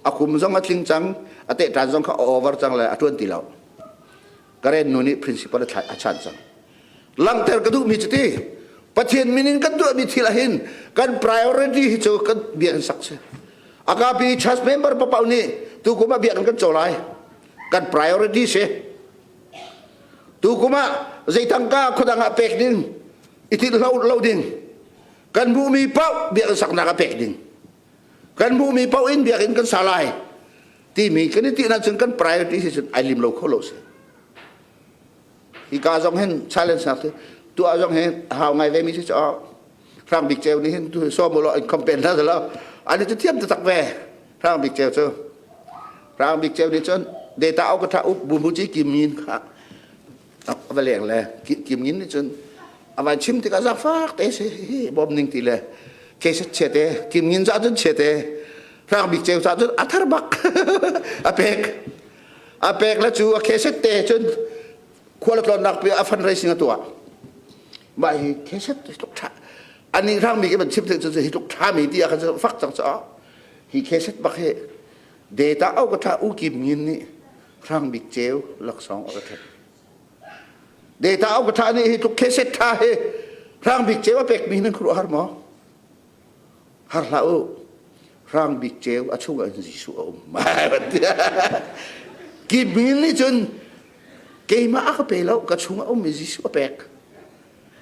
a kum zong a tling cang a tehtan zong kha a over cang le a tuan ti lo. Karen nu nih principal a chan cang. Langhter ka duhmi cu ti Pathian min in kan tuahmi thil ahhin kan priority hi cu kan biakinn sak si. Akapi church member papau nih tu kum ah biakinn kan caw lai. Kan priority si. Tu kum ah zei tangka khuadang ah pek ding i til lo lo ding. Kan hmuhmi paoh biakinn saknak ah pek ding. Kan hmuhmi paoh in biakinn kan sa lai. Timi kan i ti cun kan priority si cun ai lim lo kho lo si. Hika zong hin challenge nak tu ah zong hin hau ngai ve mi si cho Hrang Bik Ceu nih hin tu so mu lo in campaign na lo ani cu thiam taktak ve Hrang Bik Ceu cu Hrang Bik Ceu nih cun data au ka tha up bu mu chi kim ngin kha va leng le kim ngin nih cun a vai chim tikah zaangfak te si hi bom ning ti le case che te kim ngin za cun che te Hrang Bik Ceu ca cun a thar bak a pek a pek le cu a kheset te cun khual tlawnnak pi a fundraising a tuah mah hi kheset hi tluk tha ani rang mi ke ban chim te cu hi tluk tha mi ti a kan fak cang cha hi kheset bak hi data au ka tha u kim ngin nih rang bik ceu laksawng a ka that data au ka tha nih hi tluk kheset tha hi rang bik ceu a pek mi nan khru har maw Har hlah u. Hrang bik ceu a chungah hin Jesuh a um. Ki nih cun keimah a ka pe lo, ka chungah ummi Jesuh a pek.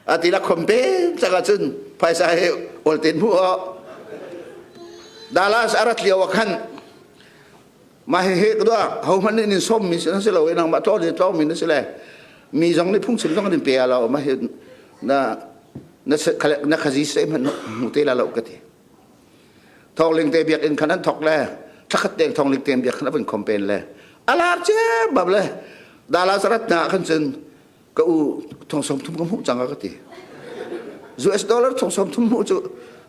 A ti la khom pe cangah cun phaisa he olten mu o. Dallas a rat lio ah khan mah hihi ka duah ho hmanh nih nin sawm mi si si lo i nangmah tlawng ni tlawng mi na si le mi zong nih phungchim zong in pe lo mah hi na na na khazi se hmanh hmu te la lo ka ti thawngling te biakinn khan an thok le thakhat deng thawngling te biak khan a vun complain le alar che bab le dala sarat na khan cun ka u thong som thum ka hmuh cang ka ti US dollar thong som thum hmuh cu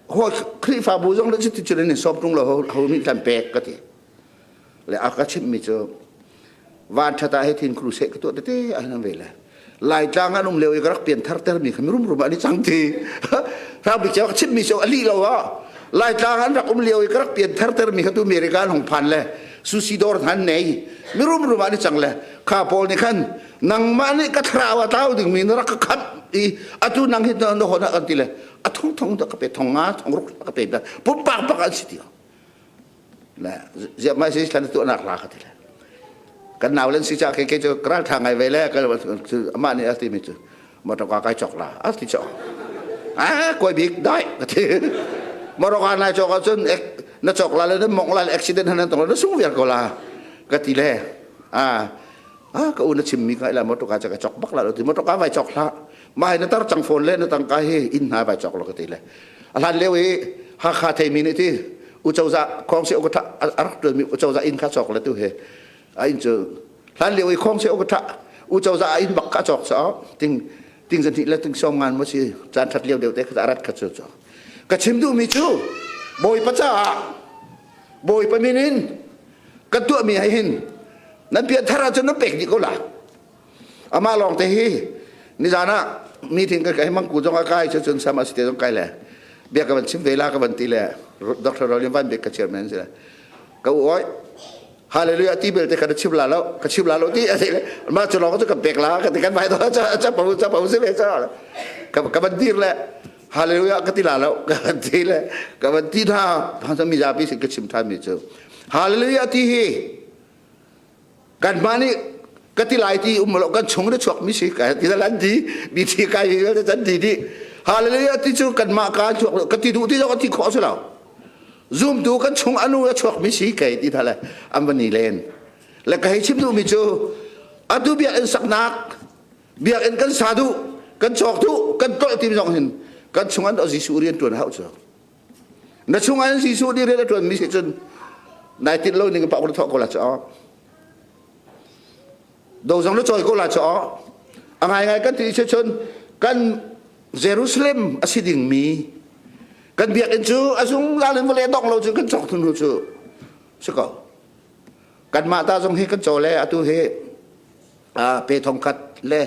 ho Khrihfabu zong le cuti cun in sawm tung lo ho nih tlan pek ka ti le a ka chimhmi cu van ṭhat ah he thin crusade ka tuah tete an nan ve le Laitlang an um lio i ka rak pian thar ter mi kha rum rum an i cang ti Hrang Bik ka chimmi cu a lih lo ah Laitlang an rak um lio i ka rak pian thar ter mi kha tu America an hong phan le sushi dawr hna an nei mi rum rum an i cang le kha pawl nih khan nangmah nih ka thlarau a tlau dingmi na rak ka khamh i atu nang hi na hon ah kan ti le a thong thong ka pe thong nga thong ruk ka pe pumpak bak an si ti le ziah mai si thlan tu nak la ka ti le kan nau len si cha ke ke chu kral tha ngai ve le ka amah nih a ti mi chu motor ka kai chok la a ti chok a koi bik dai ka ti motor ka nai chok cun na chok la le na mong la accident han tong na sung viar ko la ka ti le a a ka u na chim mi ka ila motor ka cha ka chok bak la ti motor ka vai chok hla mai na tar chang phone le na tangka hi inn hna vai chok lo ka ti le a hlan leo i Hakha thei mi nih ti u cozah khong se u ka tha a rak tuan mi u cozah inn kha chok le tu he a inn cu hlan leo i khong se u ka tha u cozah inn bak kha chok sa ting ting zan le ting som ngan mo si caan that leo deuh te kha arat kha chu chu ka chim duh mi cu bawipa caah bawipa min in kan tuah mi hai hin nan pian thar ahcun nan pek dih ko la amah lawng te hi nizan ah meeting ka kai mangku zong a kai cu cun sama site zong kai le bia ka van chim ve la ka van ti le Dr. Rolin Van Bik ka chairman si le ka u oi hallelujah ti belte ka chim la lo ka chim la lo ti ase le ma chu lawng cu ka pek la ka ti kan vai to cha cha pa cha pa si ve cha ka ka van dir le hallelujah ka ti la lo ka van ti le ka van ti tha phang mi zapi sin ka chim than mi cu hallelujah ti hi kanmah nih Ka ti lai ti um lo kan chung na chuak mi si ka ti lan ti bi thi kai hi kan ti di. Hallelujah ti cu kan mah ka chuak ka ti duh ti zong ti khawh si lo. Zumtu kan chung anu a chuak mi si kai ti thale an va ni len. Le ka hei chim duh mi cu atu biakinn saknak biakinn kan sa duh kan cawk duh kan tolh ti zong hin kan chung an Jesuh rian tuan hau cu. Na chung an Jesuh nih rian a tuan mi si cun nai tinh lo ning pa ko thawk ko la cu. Do zong na cawi ko la cu. A ngai ngai kan ti cun kan Jerusalem a si ding mi kan biakinn cu a zungzal in vawlei dong lo cu kan cawk thun cu si ko. Kanmah ta zong hi kan caw le atu hi pe thongkhat le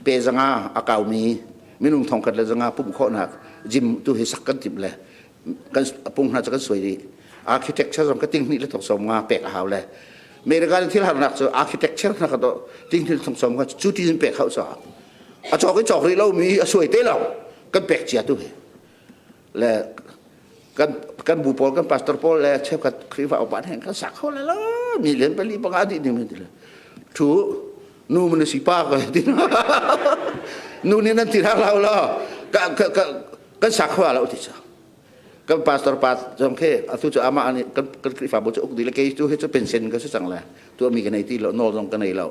pe zanga a kaumi minung thongkhat le zanga pumh khawhnak gym tu hi sak kan timh le kan pung hna cu kan suai dih. Architecture zong ka ting hnih le thong som nga pek a hau le America thil harnak cu architecture hna ka to ting hnih thong som nga cu ti in pek hau sa a cawk i cawk rih lo mi a suai te lo kan pek cia tu hi le kan kan bu pawl kan pastor pawl le cheukhat Khrihfa upa heng kan sak kho le lo mi lian pali panga di ding ti le thu nu mun si pa ko ti nu ni nan ti ra lo lo ka ka kan sak kho lo ti cha kan pastor pa zong khe atu cu ama ani kan kan Khrihfa bu cu uk di le kei tu he cu pension ka si cang le tu mi ka nei ti lo nawl zong ka nei lo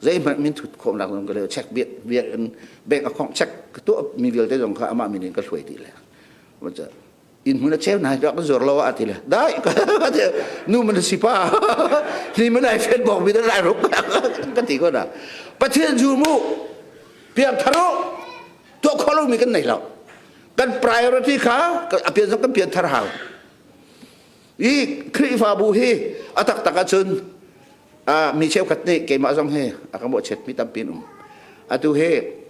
zeihmanh min thut khawhnak zong ka le check biak biak in bank account check ka tuah mi vialte zong kha amah min in ka hruai ti le in hmun a cheu nai ka zuar lo a ti le dai nu man si pa ni man ai fen bok mi da lai ruk ka ti ko na pathian zu mu piang tharu to kholo mi kan nei lo kan priority kha a pian zong kan pian thar hau i Khrihfabu hi a taktak ahcun mi cheukhat nih keimah zong hi a ka mawhchiat mi tampi an um. Atu hi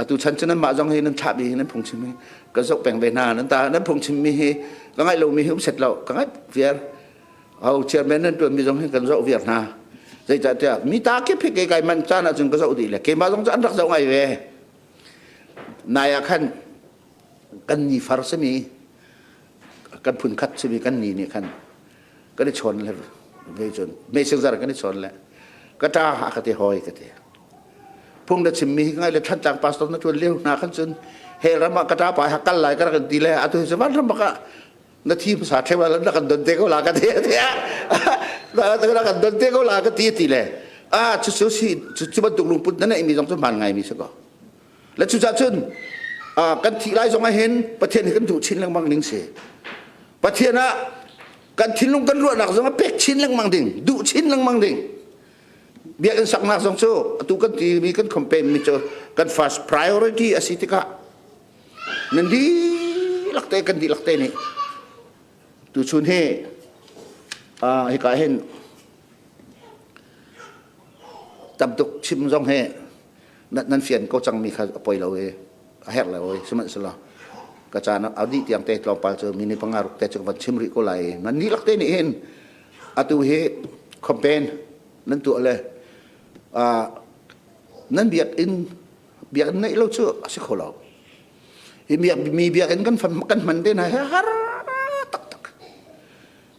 atu chan cu nanmah zong hi nan thlahmi hi nan phungchim hi ka zoh peng ve hna. Nan ta nan phungchim mi hi ka ngaih lomi hi um set lo ka ngaih viar. Ho chairman nan tuan mi zong hi kan zoh viar hna. Zeicahtiah mi ta kip hi kei kai man caan ahcun ka zoh dih le keimah zong cu an rak zoh ngai ve. Nai ah khan kan ni far simi kan phun khat simi kan ni nih khan kan i chawn le ve cun messenger kan i chawn le ka ṭa a ka ti hoi ka ti phung na chimmi hi ngai le Thantlang pastor na ṭuan lio hna khan cun he ram ah ka ṭa pa ha kal lai ka rak ti le atu hi van ram ah na thi hmasa ṭheu na kan don te ko la ka ti na kan don te ko la ka ti ti le a cu cu si cu bantuk lungput na neih mi zong cu hmaan ngai mi si ko le cucah cun kan thih lai zong ah hin Pathian hi kan duh chin lengmang ning si Pathian ah kan thinlung kan ruahnak zong a pek chin lengmang ding duh chin lengmang ding biakinn saknak zong cu atu kan timi kan campaign mi cu kan first priority a si tikah nan dihlak te kan dihlak te nih tuchun hi hika hin tamtuk chim zong hi nan fian ko cangmi kha a poi lo i a herh lo i sihmanhsehlaw ka caan a dih tiang te tlawmpal cu minute panga ruk te cu ka van chim rih ko lai i nan dihlak te nih hin atu hi campaign nan tuah le nan biakinn biakinn neih lo cu a si kho lo hi mi biakinn kan kan hman te hna hi har taktak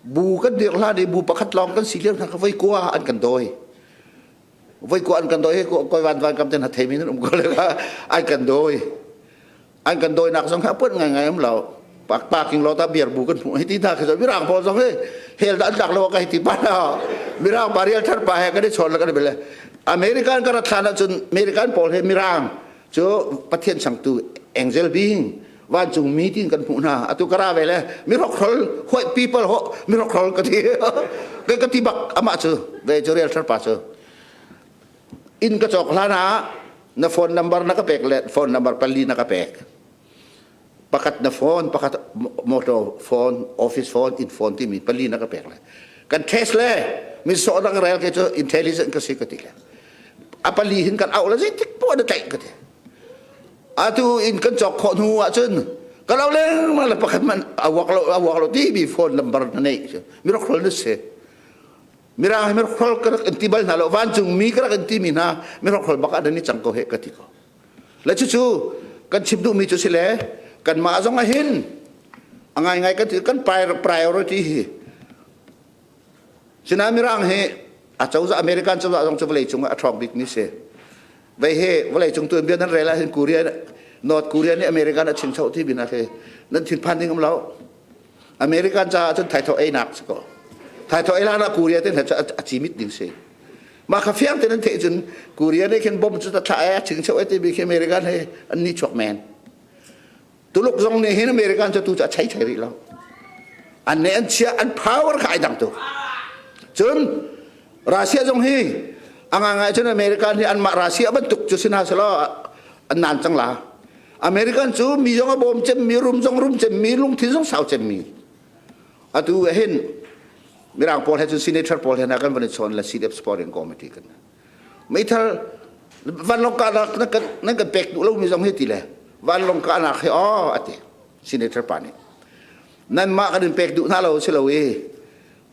bu kan dirh hlan i bu pakhat lawng kan si lio hna ka voi kua an kan dawi voi ko an kan dawi koi van van kam ten ha theimi nan um ko le an kan dawi an kan dawi nak zong kha puat ngai ngai um lo pak parking lot ah beer bu kan hmuh hi ti hna khi mirang pawl zong hi hel da an tlak lo ka hi ti pa na mirang pa rial thar pa he kan i chawn le kan i bele American ka rat hlan ahcun American pawl he mirang cu Pathian changtu angel being vancung mi tin kan hmuh hna atu ka ra ve le mirokhrol white people ho mirokhrol ka ti ka ti bak amah cu ve cu real thar pa cu inn ka cawk hlan ah na phone number na ka pek le phone number pali na ka pek pakhat na phone pakhat motor phone office phone in phone timi pali na ka pek le kan test le min sawh na ka rel ke cu intelligent ka si ka ti le a pali hin kan auh le zeitik poah na tlaih ka ti atu in kan cawk khawh hnu ahcun ka lo lengmang le pakhat man a wak lo a wak lo ti mi phone number na nei mirokhrol na si mirang hi mirokhrol ka rak in ti bal hna lo vancung mi ka rak in ti mi hna mirokhrol bak ah nan i cang ko he ka ti ko le cucu kan chim duh mi cu si le kan mah zong ah hin a ngai ngai kan kan priority hi sinain mirang hi. A cozah American cozah zong cu vawlei cung ah a ṭhawng bikmi si. Vei he vawlei cung tuanbia nan rel ahhin Korea North Korea nih American a chingchoh ti bin ah khi nan thinphan ding um lo. American caah cun thaithawh einak si ko. Thaithawh ei hlan ah Korea te hna cu a cimit ding si. Mah kha fiang tein an theih cun Korea nih khin bom cu ta thlah ai a chingchoh ai timi khi American he an ni chuak men. Tuluk zong nih hin American cu tu cu a chei thai rih lo. An nih an chia an power kha ai dang tuk. Cun Russia zong hi a ngangai cun American hi anmah Russia bantuk cu si hna selaw an naan cang la. American cu mi zong a bawm cemmi, rum zong rum cemmi, lungthin zong sau cemmi. Atu hin Mirang pawl he cun senator pawl he hna kan van i chawn le CDF supporting committee kan. Meithal vanlawng kahnak nan kan nan kan pek duh lomi zong hi ti le vanlawng kahnak hi aw ati senator pa nih. Nanmah kan in pek duh hna lo si lo i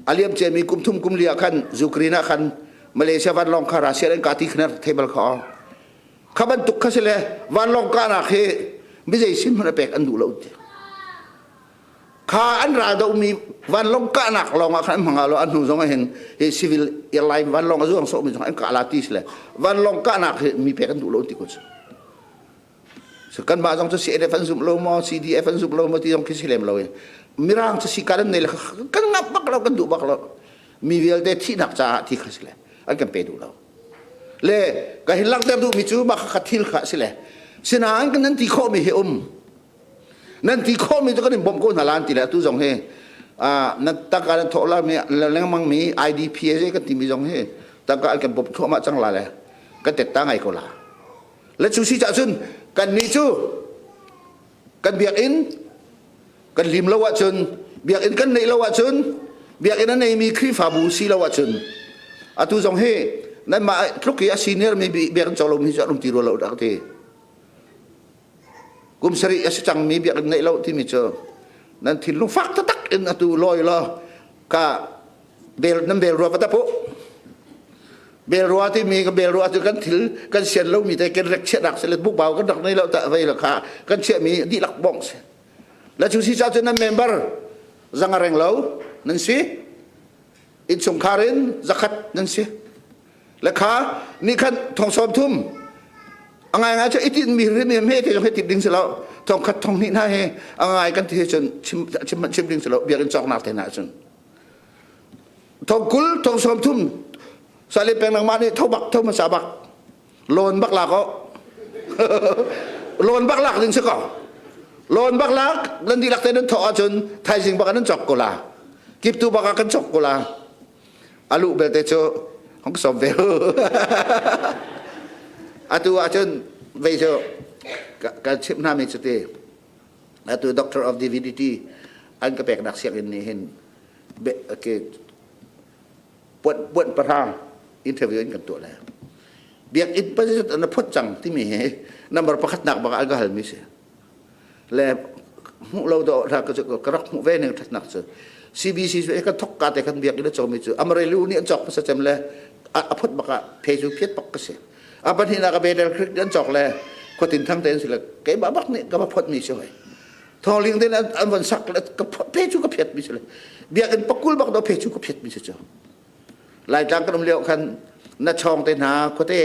a liam ciami kum thum kum li ah khan Ukraine ah khan Malaysia vanlawng kha Russia an kah ti khan thei bal kha aw. Kha bantuk kha si le vanlawng kahnak hi mizei sin hmanh a pek an duh lo ti. Kha an ral dohmi vanlawng kahnak lawng ah khan an hmang lo an hnu zong ah hin hi civil airline vanlawng a zuang sawhmi zong an kah la ti si le vanlawng kahnak hi mi pek an duh lo ti ko cu. So kanmah zong cu CNF an zumh lo maw CDF an zumh lo maw ti zong khi si lem lo i mirang cu si kan nei le kan ngap bak lo kan duh bak lo mi vialte thihnak caah thi kha si le an kan pe duh lo le ka hin langhter duhmi cu mah kha thil kha si le sinain kan nan ti khawhmi hi um nan ti khawhmi cu kan in bawmh ko hna lan ti le atu zong hi nan tangka nan thawh la mi lengmang mi IDPA kan timi zong hi tangka an kan bawmh thluahmah cang la le kan tetta ngai ko la Le cu si cah cun kannih cu kan biakinn kan lim lo ahcun biakinn kan neih lo ahcun biakinn a neimi Khrihfabu si lo ahcun atu zong hi nanmah tluk i a senior mi biakinn co lomi cu an um ti rua lo dah ka ti. Kum sarih a si cangmi biakinn neih lo timi cu nan thinlung fak taktak in atu lawi law ka bel nan bel rua va tap u bel rua timi ka bel rua cu kan thil kan sian lomi te kan rek chiahnak si le bukbau kan rak nei lo ta vei la kha kan chiahmi dihlak bong si la cu si ca cu nan member zanga reng lo nan si innchungkhar in zakhat nan si le kha ni khan thong sawm thum a ngai ngai cu itin mi ri mi me te zong hi tit ding si lo thong khat thong hnih hna hi a ngai kan ti cun chim chim chim ding si lo biakinn cawknak te hna cun Thong 20 thong 30 sale peng nangmah nih tho bak tho hmasa bak loan bak lak o loan bak lak ding si ko loan bak lak nan dihlak te nan thawh ahcun thaizing bak nan cawk ko la kiptu bak ah kan cawk ko la alu belte cu hong som ve atu ahcun vei cu kan chimh hna mi cu ti atu doctor of divinity an ka peknak sianginn nih hin puan puan pahrang interview in kan tuah le biakinn pazit na phot cang timi hi number pakhat nak bak an ka halmi si le hmuh lo do ka ka rak hmuh ve ning thatnak cu CBC cu kan thok ka te kan biakinn a comi cu Amarelu nih an cawk hmasa cem le a phot bak ah phe cu phiat bak ka si a pahnihnak a Bedel Creek an cawk le khuatin thang te an si le keimah bak nih ka va phot mi si hoi Thawngling den an van sak le ka phe cu ka phiat mi si le biakinn pakul bak do phe cu ka phiat mi si cu Laitlang kan um lio khan na chawng te hna khuate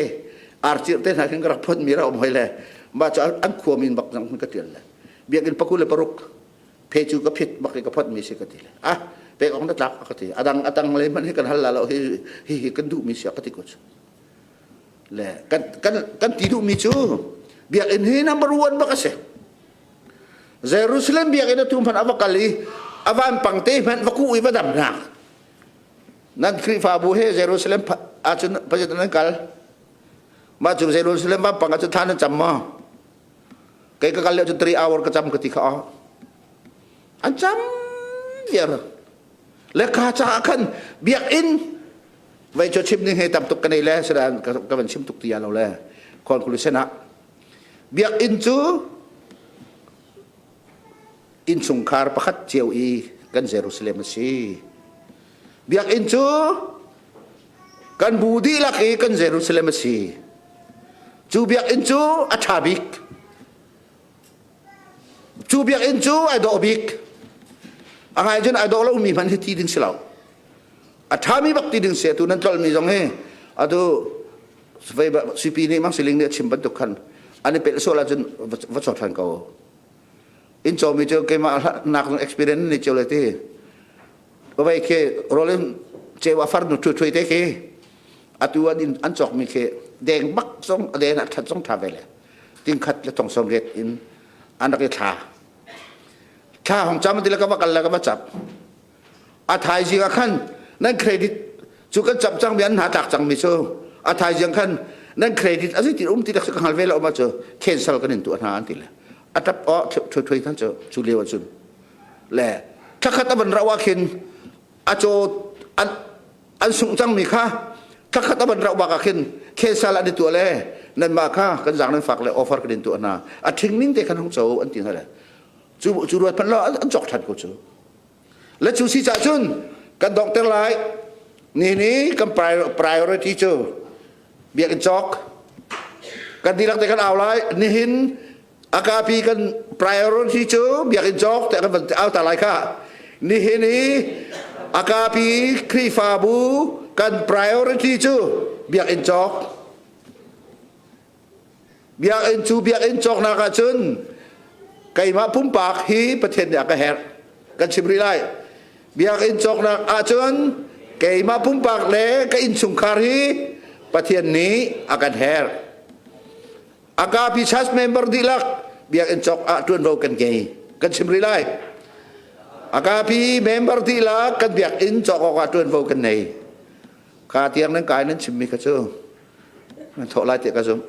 arcir te hna khin ka rak phot mi ra um hoi le mah cu an khua min bak zong ka tial le biakinn pakul le paruk phe cu ka phit bak i ka phot mi si ka ti le ah pek ong na tlak ka ti adang atang le man hi kan hal la lo hi hi hi kan duh mi si ka ti ko cu le kan kan kan ti duh mi cu biakinn hi number one bak a si Jerusalem biakinn atu hmanh a va kal i a vanpang te hmanh va kuh i va damnak nan Khrihfabu he Jerusalem ahcun pazit nan kal mah cu Jerusalem vampang ahcun thla nan cam maw kei ka kal lio cu 3 hour ka cam ka ti kha an cam viar le kha caah khan biakinn vei cu chim ding he tam tuk ka nei le sida ka van chim tuk ti ya lo le conclusion ah Biakinn cu innchungkhar pakhat cio i kan Jerusalem a si. Biakinn cu kan bu dihlak i kan Jerusalem a si. Cu biakinn cu a ṭha bik. Cu biakinn cu ai dawh bik. A ngai cun ai dawh lomi hmanh hi ti ding si lo. A ṭhami bak ti ding si atu nan tlolmi zong hi atu sipi nih mang siling nih a chim bantuk khan an i pelh sual ahcun va caw ṭhan ko. Inn cawmi cu keimah nak experience ni cio le ti. Vei khi rolin ceu a far nu ṭhu ṭhui te khi atu an an cawkmi khi deng bak zong a den a ṭhat zong ṭha ve le tingkhat le thong som riat in an rak i thla. Thla hong cam ti le ka va kal le ka va cap. A thaizing ah khan nan credit cu kan cap cangmi an hna tlak cangmi cu a thaizing khan nan credit a ti um ti ka hngal ve lo ma cu cancel kan in tuah hna an ti le a tap o thui thui than cu cu lio cun le thlakhat a van rau ah khin a caw an an sungh cangmi kha thlakhat a van rauh bak ah khin cancel an i tuah le nan mah kha kan zaang nan fak le offer kan in tuah hna a thing ning te khan hung co an ti hna le cu cu ruat phanh lo an cawk than ko cu Le cu si cah cun kan donghter lai. Ni ni kan priority cu biakinn cawk. Kan dihlak te kan au lai. Nihin akapi kan priority cu biakinn cawk te kan van au ta lai kha. Nihin i akapi Khrihfabu kan priority cu biakinn cawk. Biakinn cu biakinn cawknak ahcun keimah pumpak hi Pathian nih a ka herh. Kan chim rih lai. Biakinn cawknak ahcun keimah pumpak le ka innchungkhar hi Pathian nih a kan herh. Akapi church member dihlak biakinn cawk ah ṭuanvo kan ngei. Kan chim rih lai. Akapi member dihlak kan biakinn cawk awkah ṭuanvo kan nei. Ka tiang nan kai nan chimmi kha cu nan thawh lai tiah ka zumh.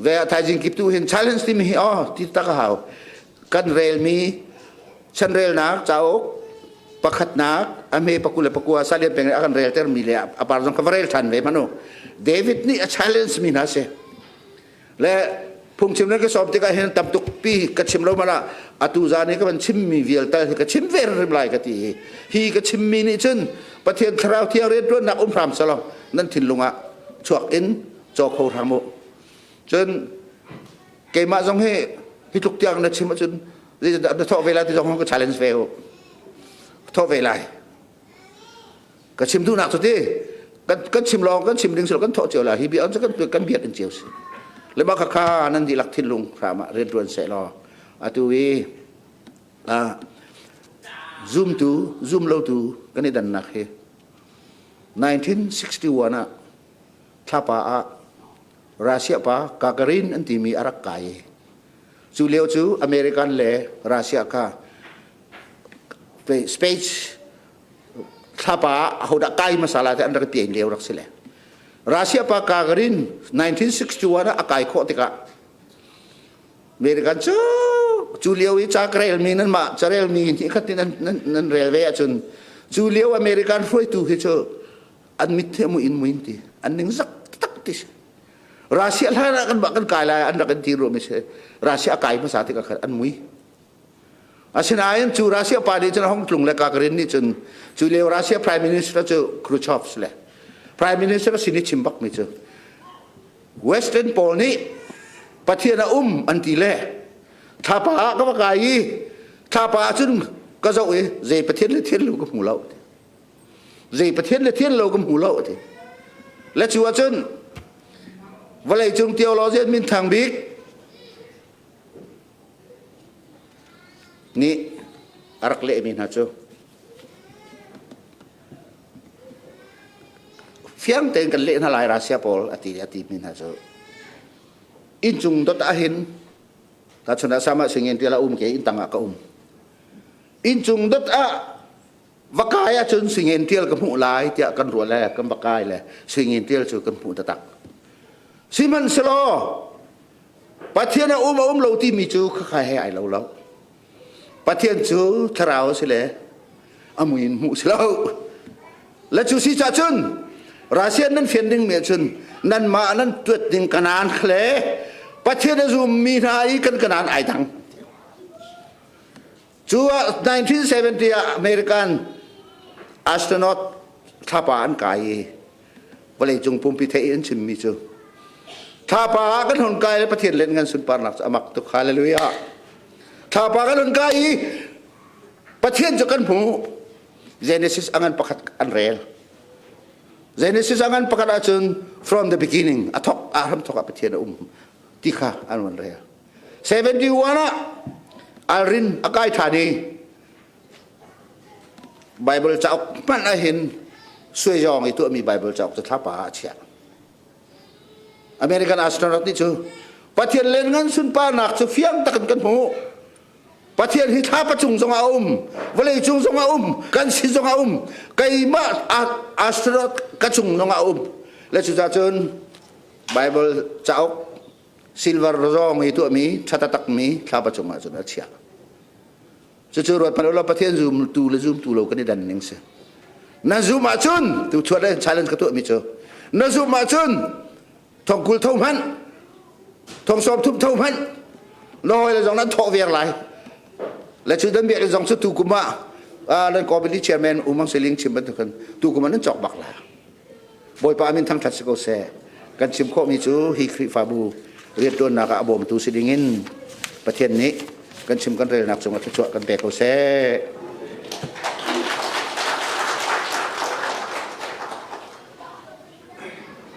Ve ah thaizing kip tu hin challenge timi hi oh ti tak a hau. Kan relmi chanrelnak cauk pakhatnak a hme pakul le pakua salian peng a kan relter mi le a par zong ka va rel than ve manu. David nih a challenge mi hna si. Le phungchim nan ka sawm tikah hin tam tuk pi ka chim lo mana atu zan i ka van chimmi vial tal hi ka chim ve rim lai ka ti hi ka chimmi nih cun Pathian thlarau thiang rianṭuannak um hram selaw nan thinlung ah chuak in caw kho hram u cun keimah zong hi hi tluk tiang na chim ahcun zeitindah na thawh ve lai ti zong ka challenge ve u thawh ve lai Ka chim duhnak cu ti kan chim lawng kan chim ding si lo kan thawh cio la hi bia cu kan kan biak in cio si le mah khakha nan dihlak thinlung hram ah rian tuan seh law atu i zoom tu zoom lo tu kan i dannak hi 1961 ah thlapa ah Russia pa Gagarin an timi a rak kai cu lio cu American le Russia kha space thlapa ahodah kai hmasa la te an rak pian lio rak si le Russia pa Gagarin 1961 ah a kai khawh tikah American cu cu lio i ca ka relmi nan mah carelmi hi khat nan nan rel ve ahcun cu lio American hruaitu hi cu an mit he mu in muin ti an ning zak tak ti si Russia hlan ah kan mah kan kai lai an rak in ti ruami si Russia a kai hmasa tikah khan an mui Asinain cu Russia pa nih cun a hung tlung le Gagarin nih cun cu lio Russia Prime Minister cu Khrushchev le Prime Minister sin i chim bakmi cu Western pawl nih Pathian a um an ti le thlapa ah ka va kai i thlapa ah cun ka zoh i zei Pathian le thian lo ka hmu lo zei Pathian le thian lo ka hmu lo ti le cu ahcun vawleicung theologian minthang bik nih a rak lehmi hna cu fiang tein kan leh hna lai Russia pawl a ti a timi hna cu inncung dot ah hin tahchun ah sama singin tiala um ke inn tang ah ka um inncung dot ah va kai ahcun singin tial ka hmuh lai tiah kan ruah le kan va kai le singin tial cu kan hmuh taktak sihmanhsehlaw Pathian a um a um lo timi cu khakha he ai lo lo. Pathian cu thlarau a si le a mui in hmuh si lo. Le cu si cah cun Russia nan fian ding mi cun nanmah nan tuat ding kanaan le Pathian a zummi hna i kan kanaan ai dang. Cu ah 1970 ah American astronaut thlapa an kai i vawleicung pumpi theih an chimmi cu thlapa ah kan hun kai le Pathian len ngan sunparnak cu amak tuk hallelujah thlapa kan hun kai i Pathian cu kan hmu. Genesis a ngan pakhat an rel. Genesis a ngan pakhat ahcun from the beginning a thok a hram thok ah Pathian a um ti kha an van rel. 71 ah Alrin a kai ṭhan i Bible cauk hmanh ahhin suaizawng i tuahmi Bible cauk cu thlapa ah a chiah. American astronaut nih cu Pathian lianngan sunparnak cu fiang takin kan hmuh. Pathian hi thlapa cung zong a um, vawlei cung zong a um, kan sin zong a um, keimah astronaut ka cung zong a um. Le cucaah cun Bible cauk silver zawng i tuahmi ṭha taktakmi thlapa cung ah cun a chiah. Cucu ruat hmanh ulaw Pathian zumtu le zumtu lo kan i dan ning si. Na zum ahcun tu thuat le challenge ka tuahmi cu na zum ahcun thong 20 tho hmanh thong 30 tho hmanh na hawi le zong nan thawh viar lai le cu dan biak zong cu tu kum ah nan committee chairman Umang Siling chim bantukin tu kum ah nan cawk bak la Bawipa amin thangṭhat si ko seh. Kan chim khawhmi cu hi Khrihfabu rianṭuannak ah a bawmtu si dingin Pathian nih kan chim kan relnak cungah thluachuah kan pe ko seh.